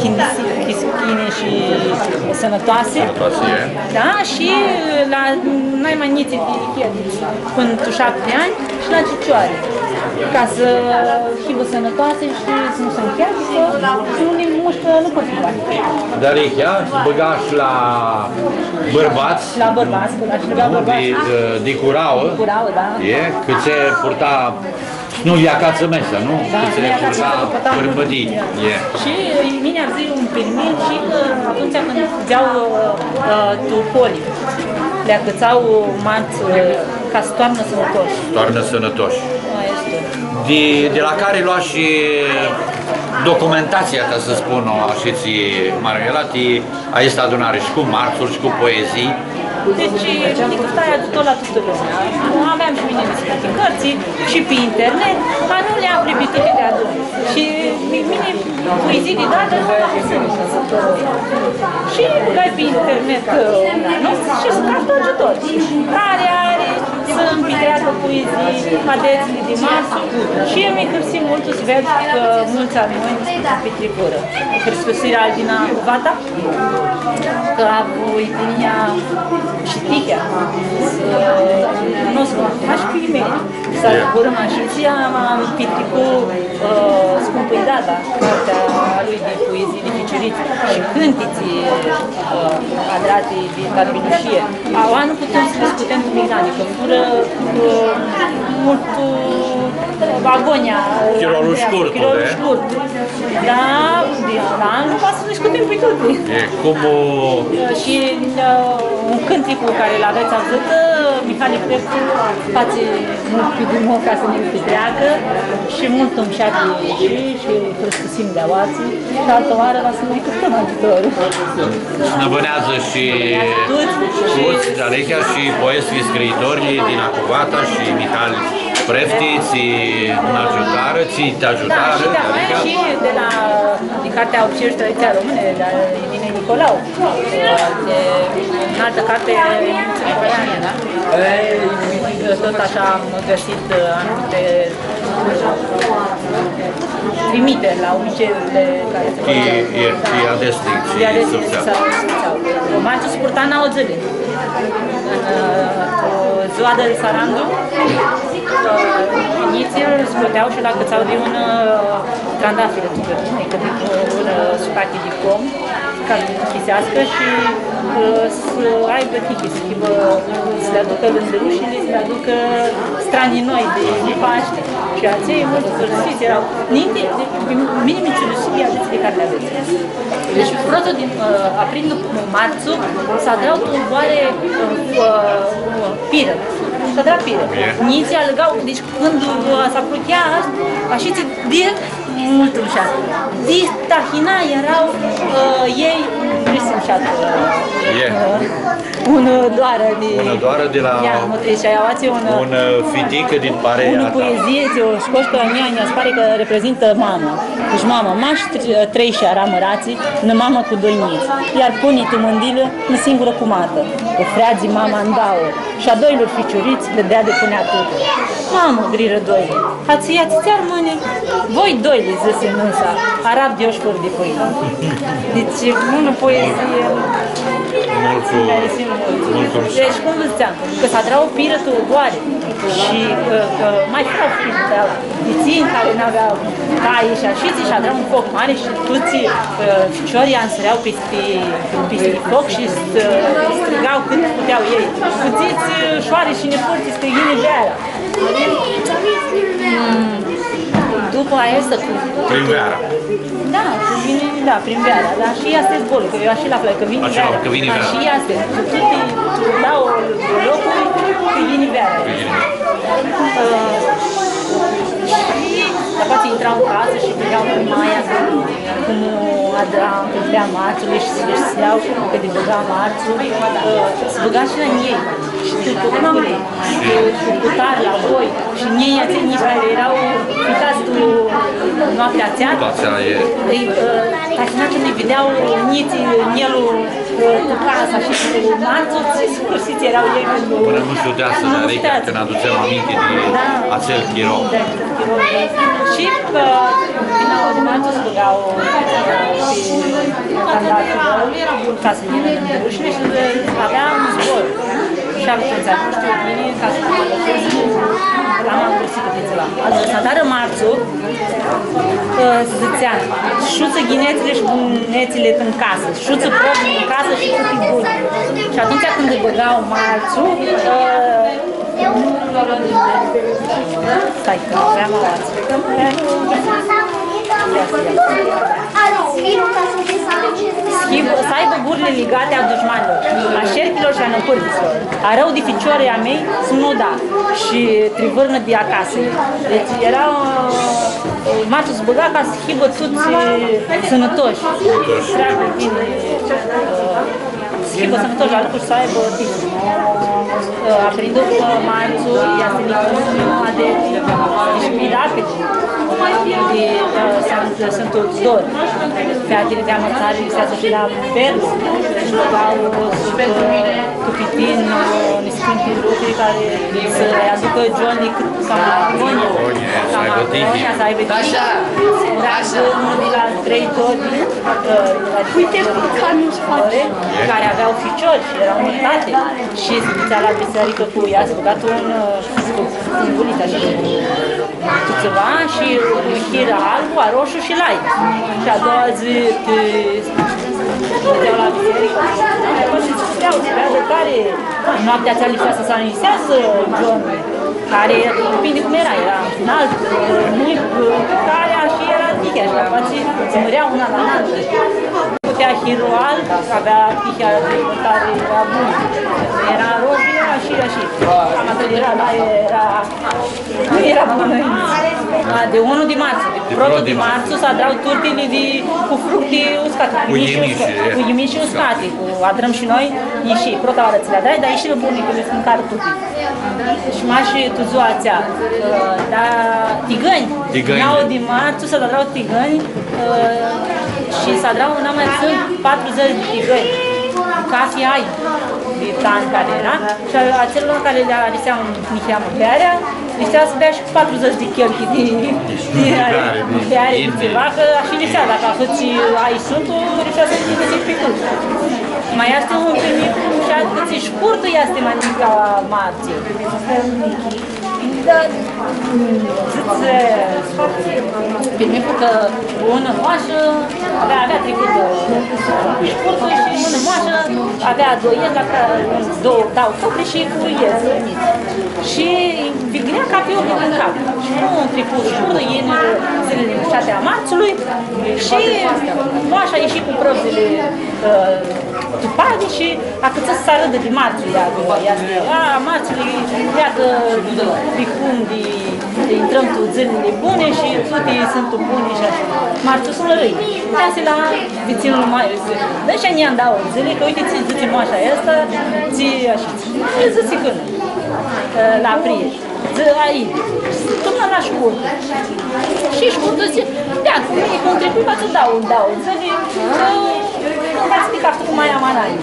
chindisi-, chischini shi sãnãtoasi. Sãnãtoasi, e. Da, shi la nai ma njitslji di, di, pãnã tu shapti anj shi la cicioari. Ca s- hibã sãnãtoasi shi s-nu s-ncheadisã, s-nu nã mushtã nãpãrtiga. Dealihea, bãga shi la bãrbats. La bãrbats, bãga shi la bãrbats. Di, di curauã. Di curauã, da. E, cã tsi purta, nu, lj-acatsã mesa, nu? Da, cã tsi lj-acatsã purta, mesa, purta pãrmãdii. E. Shi mini avdzãi un pirmith shi cã atumtsea cãndu fudzea, ã, tu poli, li acãtsa martsã, ã, ca s-toarnã sãnãtoshi. Toarnã sãnãtoshi. Aestã easti. Di, di la cari loashi documentatsia, ta s-spun, ashitsi, Manuela, ti aestã adunari, shi cu martsuri, shi cu poezii? Deci, mini cãftai agiutor la tutã lumea. Aveam shi mini nisti cãrtsã shi pi internet, ma nu li afli pi tuti deadun. Shi mi-, mini poezii di dadã nu li aflai. Shi bãgai pi internet, ã, un anunts shi s-caftu agiutor. Cari ari, s-nj-pitreacã poezii, adetsli di martsu, shi mi hãrsii multu s-ved cã multsã armãnj s-pitricurã. Hãristusiri Albina Cuvata, cã avu idinea shi tihea s-, nu s-, mash pi mini. S-zburãm ashitsi, am, am pitricut, ã, Scumpã-i dada, cartea a lui di poezii di ficiurits shi cãntitsi, ã, adrati di Carbinushie. Aua nu putem s-li scutem tu migdani, cã furã, ã, multu, ã, agonia, chirolu shcurtu, chirolu shcurtu. Da, di, da, nu poati s-li scutem pi tuti. E, cum, ã, shi, ã, un cãntic cari l-avets avdzãtã, ã, Mihali Prefti, fatsi multu pidimo ca s-nã pitreacã shi multu mushat shi, shi hãristusim di aoatsi shi altã oarã va s-nã cãftãm agiutorlu. Nã bãneadzã shi tuts, dealihea shi poetslji, scriitorlji Dina Cuvata shi Mihali Prefti, tsi nã agiutarã, tsi ti agiutarã, da, shi di, dealihea. Shi di la, di cartea Obiceiuri și tradiția române, di la Irina Nicolau. Di, în altă carte, nu țin cu ea, da? Tot așa am găsit, ã, anumite trimiteri la obiceiurile care se pot. E, e, e adesea, da, e adesea, s-fãtsea. Martsul s-purta nauã dzãli. Ã, cu ziua di Sarandu, Ã, njitslji scotea shi lu acãtsa di un, ã, trandafir, tu cãrnã, cã di un, ã, sucachi di pom, ca s-chiseascã shi, ã, s-aibã tihi, s-hibã, s-li aducã lãndãrushili, s-li aducã stranjinoi di, di Pashti. Shi atselj multu hãrsits eara. Ninti, di, di, mini mi ciudusii di atseali cari li avets. Deci, protlu di, ã, aprinlu martsu, s-adra tu zboarã, ã, ã, pirã. S-adra pirã. Njitslji alãga, deci, cãndu, ã, s-apruchea, ashi tsi di multu mushat. Di tahina eara, ã, elj, vrei s-mushat, ã, ã, unã doarã di... Unã doarã di la... Ia, mutri, shi aoatsi unã, unã fiticã di parea ta. Unã poezii, tsi u scosh pi a mea, nji s-pari cã reprezintã mama. Deci, mama, mash tr-, trei shi eara mãrats, nã mamã cu doi njits. Iar pãni tu mãndilã, nã singurã cumatã. U freadzi mama ndauã. Shi a doilor ficiurits lã deadi pãnea tutã. Mamã, grirã doilji, atsia tsi tsã armãni? Voi doilji, dzãsi nãsa, arapti eu shi fãrã di pãini. Deci, unã poezii multu, multu mushat. Deci, cum dzãtseam, cã s-adra pirã tu zboarã shi, ã, ã, ma eara fir di ala, di tsinj cari n-avea cai shi ashitsi, shi adra un foc mari shi tuts, ã, ficiorlji ansãrea pi pi, pi foc shi s-, striga cãt putea elj. Fudzits, ã, shoarã shi nipurtsi, cã yini veara. Mm, dupã aestã cu... Primveara. Da, cu vini, da, primveara, da, shi easti zbor, cã eu ashi lu aflai, cã vini veara. Ashi, cã vini veara. Da, shi easti, cu tuti, da, locuri, cã vini veara. Cã vini veara. Ã, shi, dapoaia intram tu casã shi videa cum maia, cum adra, cum bea martsuli shi s-, s-ljau, cã di bãga martsu, ã, s-bãga shi la njei. Shi tu, tu, tu, cu, cu tari la voi, shi njei atselj njits cari eara fitats tu noaptea atsea. Noaptea atsea, e. Ã, tahina cãndu li videa njitslji, njelu, ã, tu casa shi cu martsu, tsi s-hãrsits eara elj cãndu... Pãnã nu s-udeasã, pãnã nu s-udeasã, cã nã adutsem aminti di, da, atsel chiro. Da, atsel chiro, da. Shi, ã, vini di martsu s-bãga, ã, pi standardul, ca s-yinã lãndãrushili shi avea un zbor. Shi atumtsea, nu shtiu, vini ca s-, am angrãsitã pi tsiva. Atumtsea, s-adarã martsu, ã, dzãtsea, shutsã ghinetsli shi bunetsli tu casã, shutsã protlu tu casã shi tuti buni. Shi atumtsea cãndu bãga martsu, ã, stai, cã aveam aoatsi. S-hibã, s-aibã gurli ligati a dushmanilor, a sherpilor shi a nãpãrtitslor. Arãu di ficiori a mei s-nu da, shi trivãrnã di acasã. Deci eara, ã, martsu s-bãga ca s-hibã tuts, ã, sãnãtoshi. Treabã bini, ã, s-hibã sãnãtoshi la lucru shi s-aibã tihi. Ã, aprindu cã martsu easti nicã un adeti, deci, miracli. Di, ã, Sãmtu, Sãmtu Tudor, featili di amãrtari, lipsea s-hibã la perlu, shi dupã aia, ã, tu pitin, ã, niscãnti lucri cari s-aducã gioni cãt cama armonia, cama armonia, s-aibã tihi. Ashi, ashi. Unã di la trei tori, ã, uite, ca nu s-poati, cari avea ficiori shi eara mãrtati shi s-dutsea la bisearicã cu ea, s-bãga tu un, ã, cu un bulit, ashi, cu tsiva shi cu un hir albu, arosu shi lai. Shi a doua dzi, ti, s-dutsea la bisearicã, shi s-dutsea, s-veadã cari, noaptea atsea lipsea s-anjiseascã gioni, cari, dipindi cum eara, eara nalt, mic, cari, ashi eara tihea, shi atumtsea s-mãrea una la alantã. Putea hirlu albu, avea tihea di mãcari, eara bunã. Eara robi, eara ashi, ashi. Cama atãt eara, da, eara, nu eara bunã. A, di unu di martsu, di protlu di martsu, s-adrau turtili di, cu fructi uscati, cu yimishi uscati, cu yimishi uscati, cu adrãm shi noi, ishi, prota oarã tsi li adrai, dar ishi buni, cã li mãcarã tuti. Shi mash tu dzua atsea, ã, da, tigãnj. Tigãnj. Nauã di martsu s-adrau tigãnj, ã, shi s-adrau, nã ma tsãn, patrudzãts di tigãnj. Cathi an, di an cari eara. Shi atsel cari li arisea niheamã bearea, lipsea s-bea shi patrudzãts di chelchi di, di beari, di tsiva, cã ashi lipsea, dacã ahãts ai suntu, lipsea s-li dzãts pi tuts. Ma easti un pic mushat, cã tsi shcurtu easti ma nica martsu. Da, dzãtsi, pi mini cã unã moashã avea, avea tricutã, ã, shcurtu shi unã moashã avea doi iezi, la ca-, doi, dauã cãpri shi cu iezi njits. Shi nvigrea cathi unlu tu cap. Shi cum tricu shcurtu, yinirã dzãlili mushati a martsãlui shi moasha ishi cu prãvdzãli, ã, tu padi shi acãtsã s-arãdã di martsãlji, ea, ea, a, martsãlji, iatã, di cum di, di intrãm tu dzãlili buni shi tuti suntu buni shi ashi. Martsãlji suntu arãi. Easi la vitsinlu ma, dzãsi, dã shi a njia dauã dzãli, cã uiti tsi dzãtsi moasha aestã, tsi ashi. Dzãsi cã nu. La priesh. Dzã, aidi. Turnã la shcurtu. Shi shcurtu dzãtsi, da, cu mini cum tricui, va tsã dau, dau. Dzã, ã, va tsã di caftu cu maia ma nai.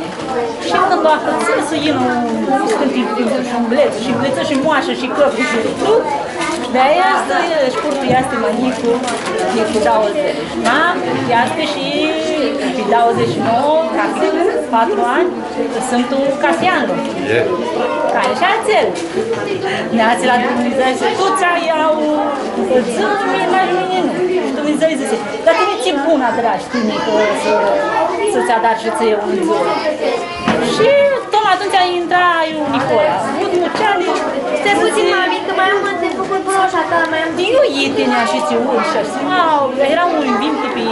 Shi cãndu acãtsã s-yinã un, un scãnti shi un blets, shi bletsã shi moasha, shi cãpri, shi tu, di-aia easti, shcurtu easti ma njicu, njicu dauãdzãts. Ma, easti shi pi dauãdzãts shi nauã, ca pi patru anj. Suntu Casianu. E. Cari shi atsel. Neatsi la Dumnidzã, dzãsi, tuts ai au dzãli, ma mini nu. Shi Dumnidzã dzãsi, dar tini tsi bun adrash tini, cã s-, s-tsã adari shi tsia un dzãl. Shi tut atumtsea intra iu Nicola. Vut muceali, stai puțin, mami, cã ma am de făcut broșa ta, ma am... Eu, ei, tini, ashi tsi uri, shi ashi, ma, eara un vimti pi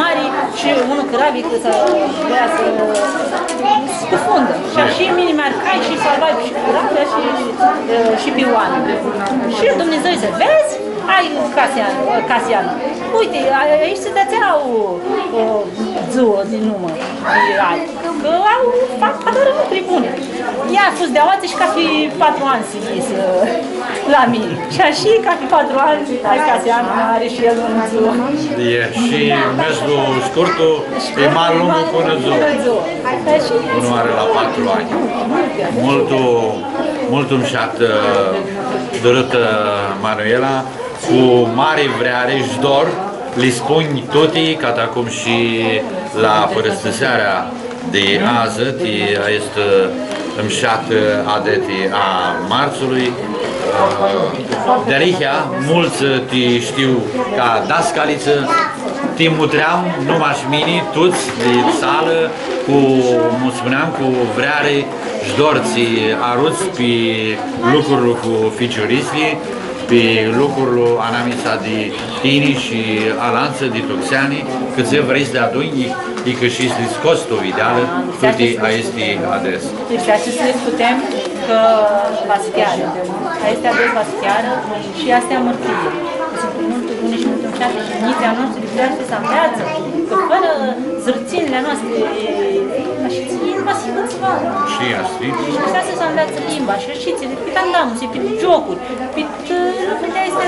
mari, shi unã cãravi cã s-, vrea s-, s-cufundã. Shi ashi mini mi arcai shi salvai shi cãravea shi, ã, shi pi oaminj. Shi Dumnidzã dzãsi, vedz? Ai, Casian, Casian. Uite, a, aeshti tsi au, ã, dzãli di numã, di ai. Cã au, fac, adarã lucri buni. Ia, sus di aoatsi shi cathi patru anj s-yisi, ã, la mini. Shi ashi, cathi patru anj, ai Casian, ari shi el unã dzuã. E, shi meslu shcurtu, e ma lungu cu unã dzuã. Cu unã dzuã. Ashi. Unã oarã la patru anj. Multu, multu mushat, ã, durutã, ã, Manuela. Cu mari vreari shi dor, li spunj tuti, catacum shi la pãrãstisearea di adzã, ti aestu mushat adeti a martsãlui. Dealihea, multsã ti shtiu ca dascalitsã, ti mutream, nu mash mini, tuts di salã, cu, cum spuneam, cu vreari shi dor tsi aruts pi lucrul cu ficiuritslji, pi lucrul anamisa di tini shi alantsã di tu xeani, cãtse vrei s-li adunj, i cã shi s-li scots tu videalã, tuti aesti adets. Lipseashti s-li scutem cã va s-chearã. Aesti adets va s-chearã shi easti amãrtii. Cã suntu multu buni shi multu mushati shi njitslji a noshtri lipseashti s-anveatsã, cã fãrã zãrtsinjli a noastri, ashi, tsi, va s-hibã tsiva. Shi aestã. Shi lipseashti s-anveatsã limba shi, shi tsi, pi tandamusi, pi giocuri, pi, ã, lucrurli aesti,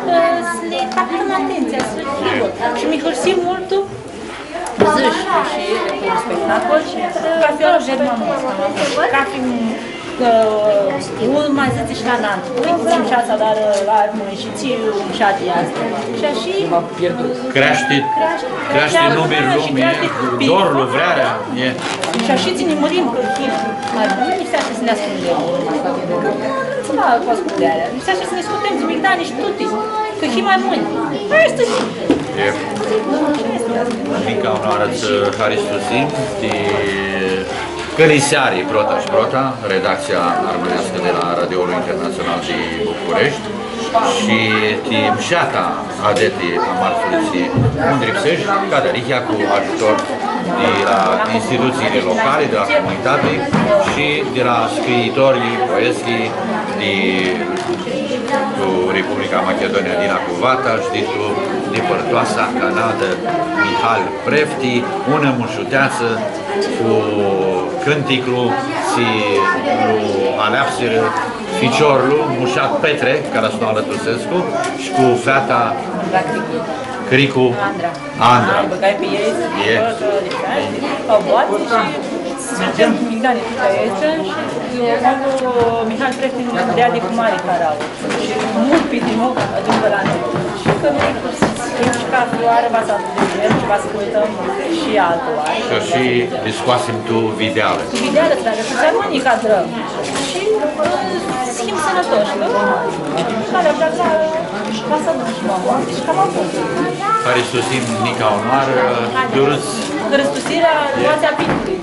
ã, s-li capitãm atentsia, s-hibã. Shi mi hãrsii multu, dzãsh, shi cu spectacol, shi cathi un jet ma multu, cathi un, ã, un ma dzãtsi shi la altu. Ui, tsi mushat s-adarã la armãnj shi tsi mushat easti. Shi ashi creashti, creashti, creashti numirlu, shi lumea, creashti dorlu, vrearea, e. Shi ashi tsi nã mãrim cã him ma buni, lipseashti s-nã ascundem. Tsi ma cu ascundearea? Lipseashti s-nã scutem, s-migdani shi tuti, cã him ma buni. Aestã easti. E. Nica unã oarã tsã haristusim ti cãliseari prota shi prota, redactsia armãneascã di la Radioul Internatsional di Bucureshti shi ti mshata adeti a martsãlui tsi u ndripseshti, ca dealihea cu agiutor di la institutsiili locali, di la comunitati shi di la scriitorlji, poetslji di tu Republica Machidunia di la Cuvata shi di tu dipãrtoasa Canadã, Mihal Prefti, unã mushuteatsã cu cãnticlu tsi lu aleapsirã ficiorlu, mushat Petre, cara s-nu alãtusescu, shi cu feata Cricu Andra. Andra. Bãgai pi elj, e, bã, cã lipseashti, au boatsi shi s-ducem cu migdani tuti aeshti shi Domnul Mihal Preftin deadi cu mari harauã. Shi multu piti multu agiungu la noi. Shi cã noi, shi ca fioarã, va s-aducem shi va s-cãntãm shi altu an. Shi ashi li scoasim tu videalã. Tu videalã, dar cu armãnjlji cã adrãm. Shi, ã, s-him sãnãtoshi, nu? Cari vrea, va s-aducã shi ma multu, shi cama multu. Haristusim nica unãoarã, durãts. Haristusirea, boatsea a Pindului.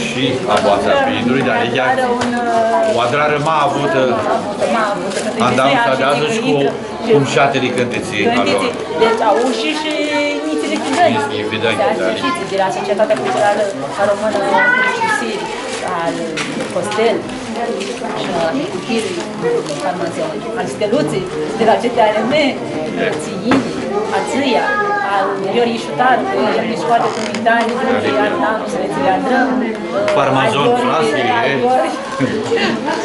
Shi a boatsea a Pindului, dar e chiar o adrarã ma avutã. Ma avutã, cã andaun s-adeadzã shi cu, cu mushatili cãntitsi a lor. Deci, au shi, shi njitsi di fidãnj. Njitsi di fidãnj, da. Shi de la Societatea Culturală Română Haristusirea al Costel. Shi, ã, Nicuchirlu, Farmazon, al Stelutsãljei, de la C T R M, Tsiili, Atsãia, al Iori Shutaru, cã nã scoati cu mintani, cã adrãm, s-li adrãm, ã, Farmazon, al Iori, fratsãlji, al e. Iori.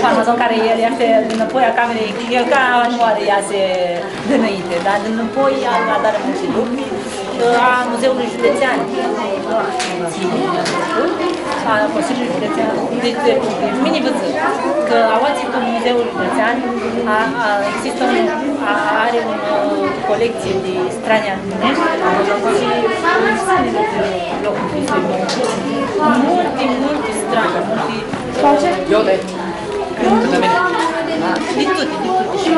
Farmazon, cari el easti dinãpoi a camerei, el ca nu ari easi dinainte, dar dinãpoi a, adarã multi lucri. A Muzeului Județean. A Consiliului Județean. Deci, de, mini vã dzãc cã aoatsi tu Muzeul Județean a, a, există un, a, are un, ã, colecție de strani armãneshti, shi multi, multi strani, multi, ã, di tuti, di tuti. Shi,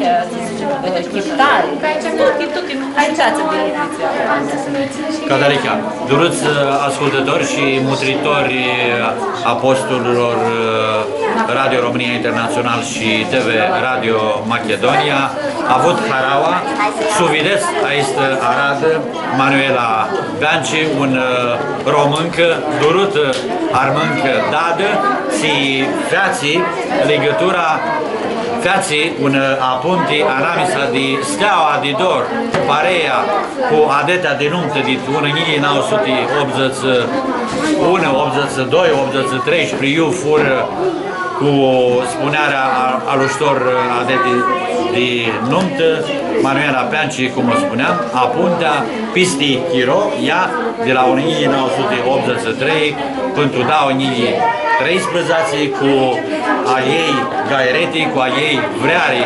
ã, chiptari, tuti, tuti. Hai, tatsã di lucri. Cadarica, durãts, ã, ascultãtori shi mutritori, ã, a postulor, ã, Radio România Internațional shi T V Radio Macedonia, avut haraua s-u videts aestã aradã, Manuela Peanci, unã, ã, romãncã, durutã, ã, armãncã dadã, tsi featsi ligãtura, featsi unã, ã, apunti anamisa di Steaua di Dor, Parea, cu adetea di numtã di unã njilji nauã suti optudzãts shi unu, optudzãts shi doi, optudzãts shi trei, shi pri iu furã cu spunearea a, a alushtor adeti di numtã, Manuela Peanci, cum u spuneam, apuntea pisti chiro, ea, di la unã njilji nauã suti optudzãts shi trei pãnã tu dauã njilji treisprãdzatsi, cu a ljei gaireti, cu a ljei vreari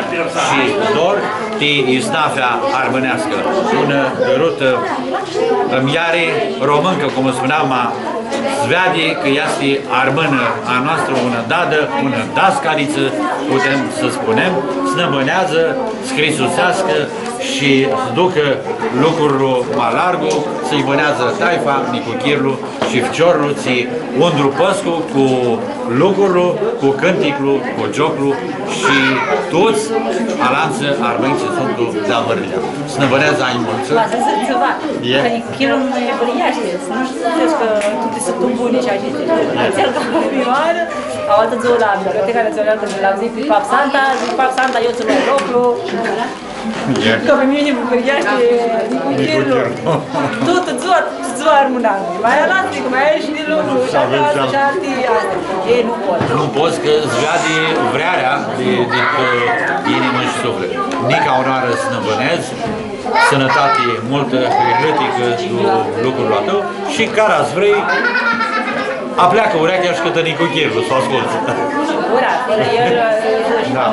shi dor, ti isnafea armãneascã. Unã, ã, durutã, ã, muljari romãncã, cum spuneam, ma s-veadi cã easti armãnã a noastrã, unã dadã, unã dascalitsã, putem s-spunem, s-nã bãneadzã, s-hristuseascã shi s-ducã lucrul ma largu, s-lji bãneadzã taifa, nicuchirlu, shi ficiorlu tsi u ndrupãscu cu lucrul, cu cãnticlu, cu gioclu shi tuts alantsã armãnj tsi suntu dealihea. S-nã bãneadzã anj multsã. Va s-dzãc tsiva. E. Cã nicuchirlu nu yivãryeashti, s-nu dzãts cã tuti suntu buni shi ashi. E. Atsel ca prima oarã, aoatsi dzuã la Biblioteca Națională de la pi Pap Santa, dzãc, Pap Santa, eu tsã loi loclu. Cã pi mini mi yivãryeashti nicuchirlu. Nicuchirlu. Tutã dzua, tutã dzua armãnami. Ma alantsã, cum easti di lucru, shi alantsã, shi alti, e, nu pot. Nu pots, cã s-veadi vrearea di, di, ã, inimã shi suflit. Nica unãoarã s-nã bãnedz, sãnãtati multã, hãirãticã, tu lucrul a tãu. Shi cara s-vrei, apleacã urechea shi cãtã nicuchirlu, s-u ascultsã. Ura, fãrã el, da.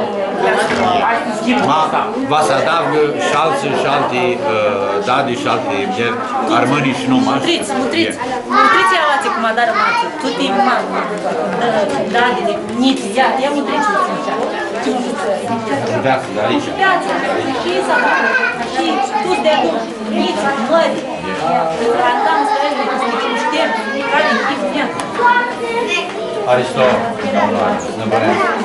Ma, va s-adavgã shi altsã, shi alti, ã, dadi shi alti muljeri, armãni shi nu mash. Mutrits, mutrits. E. Mutrits aoatsi cum adarã matsã. Tuti ma-, ã, dadili, njits, ia, ia mutrits. Mutrits, da, aici. Shi s-adarã. Shi tu s-deadun. Njits, mãri, Haristo, nã bãnedz.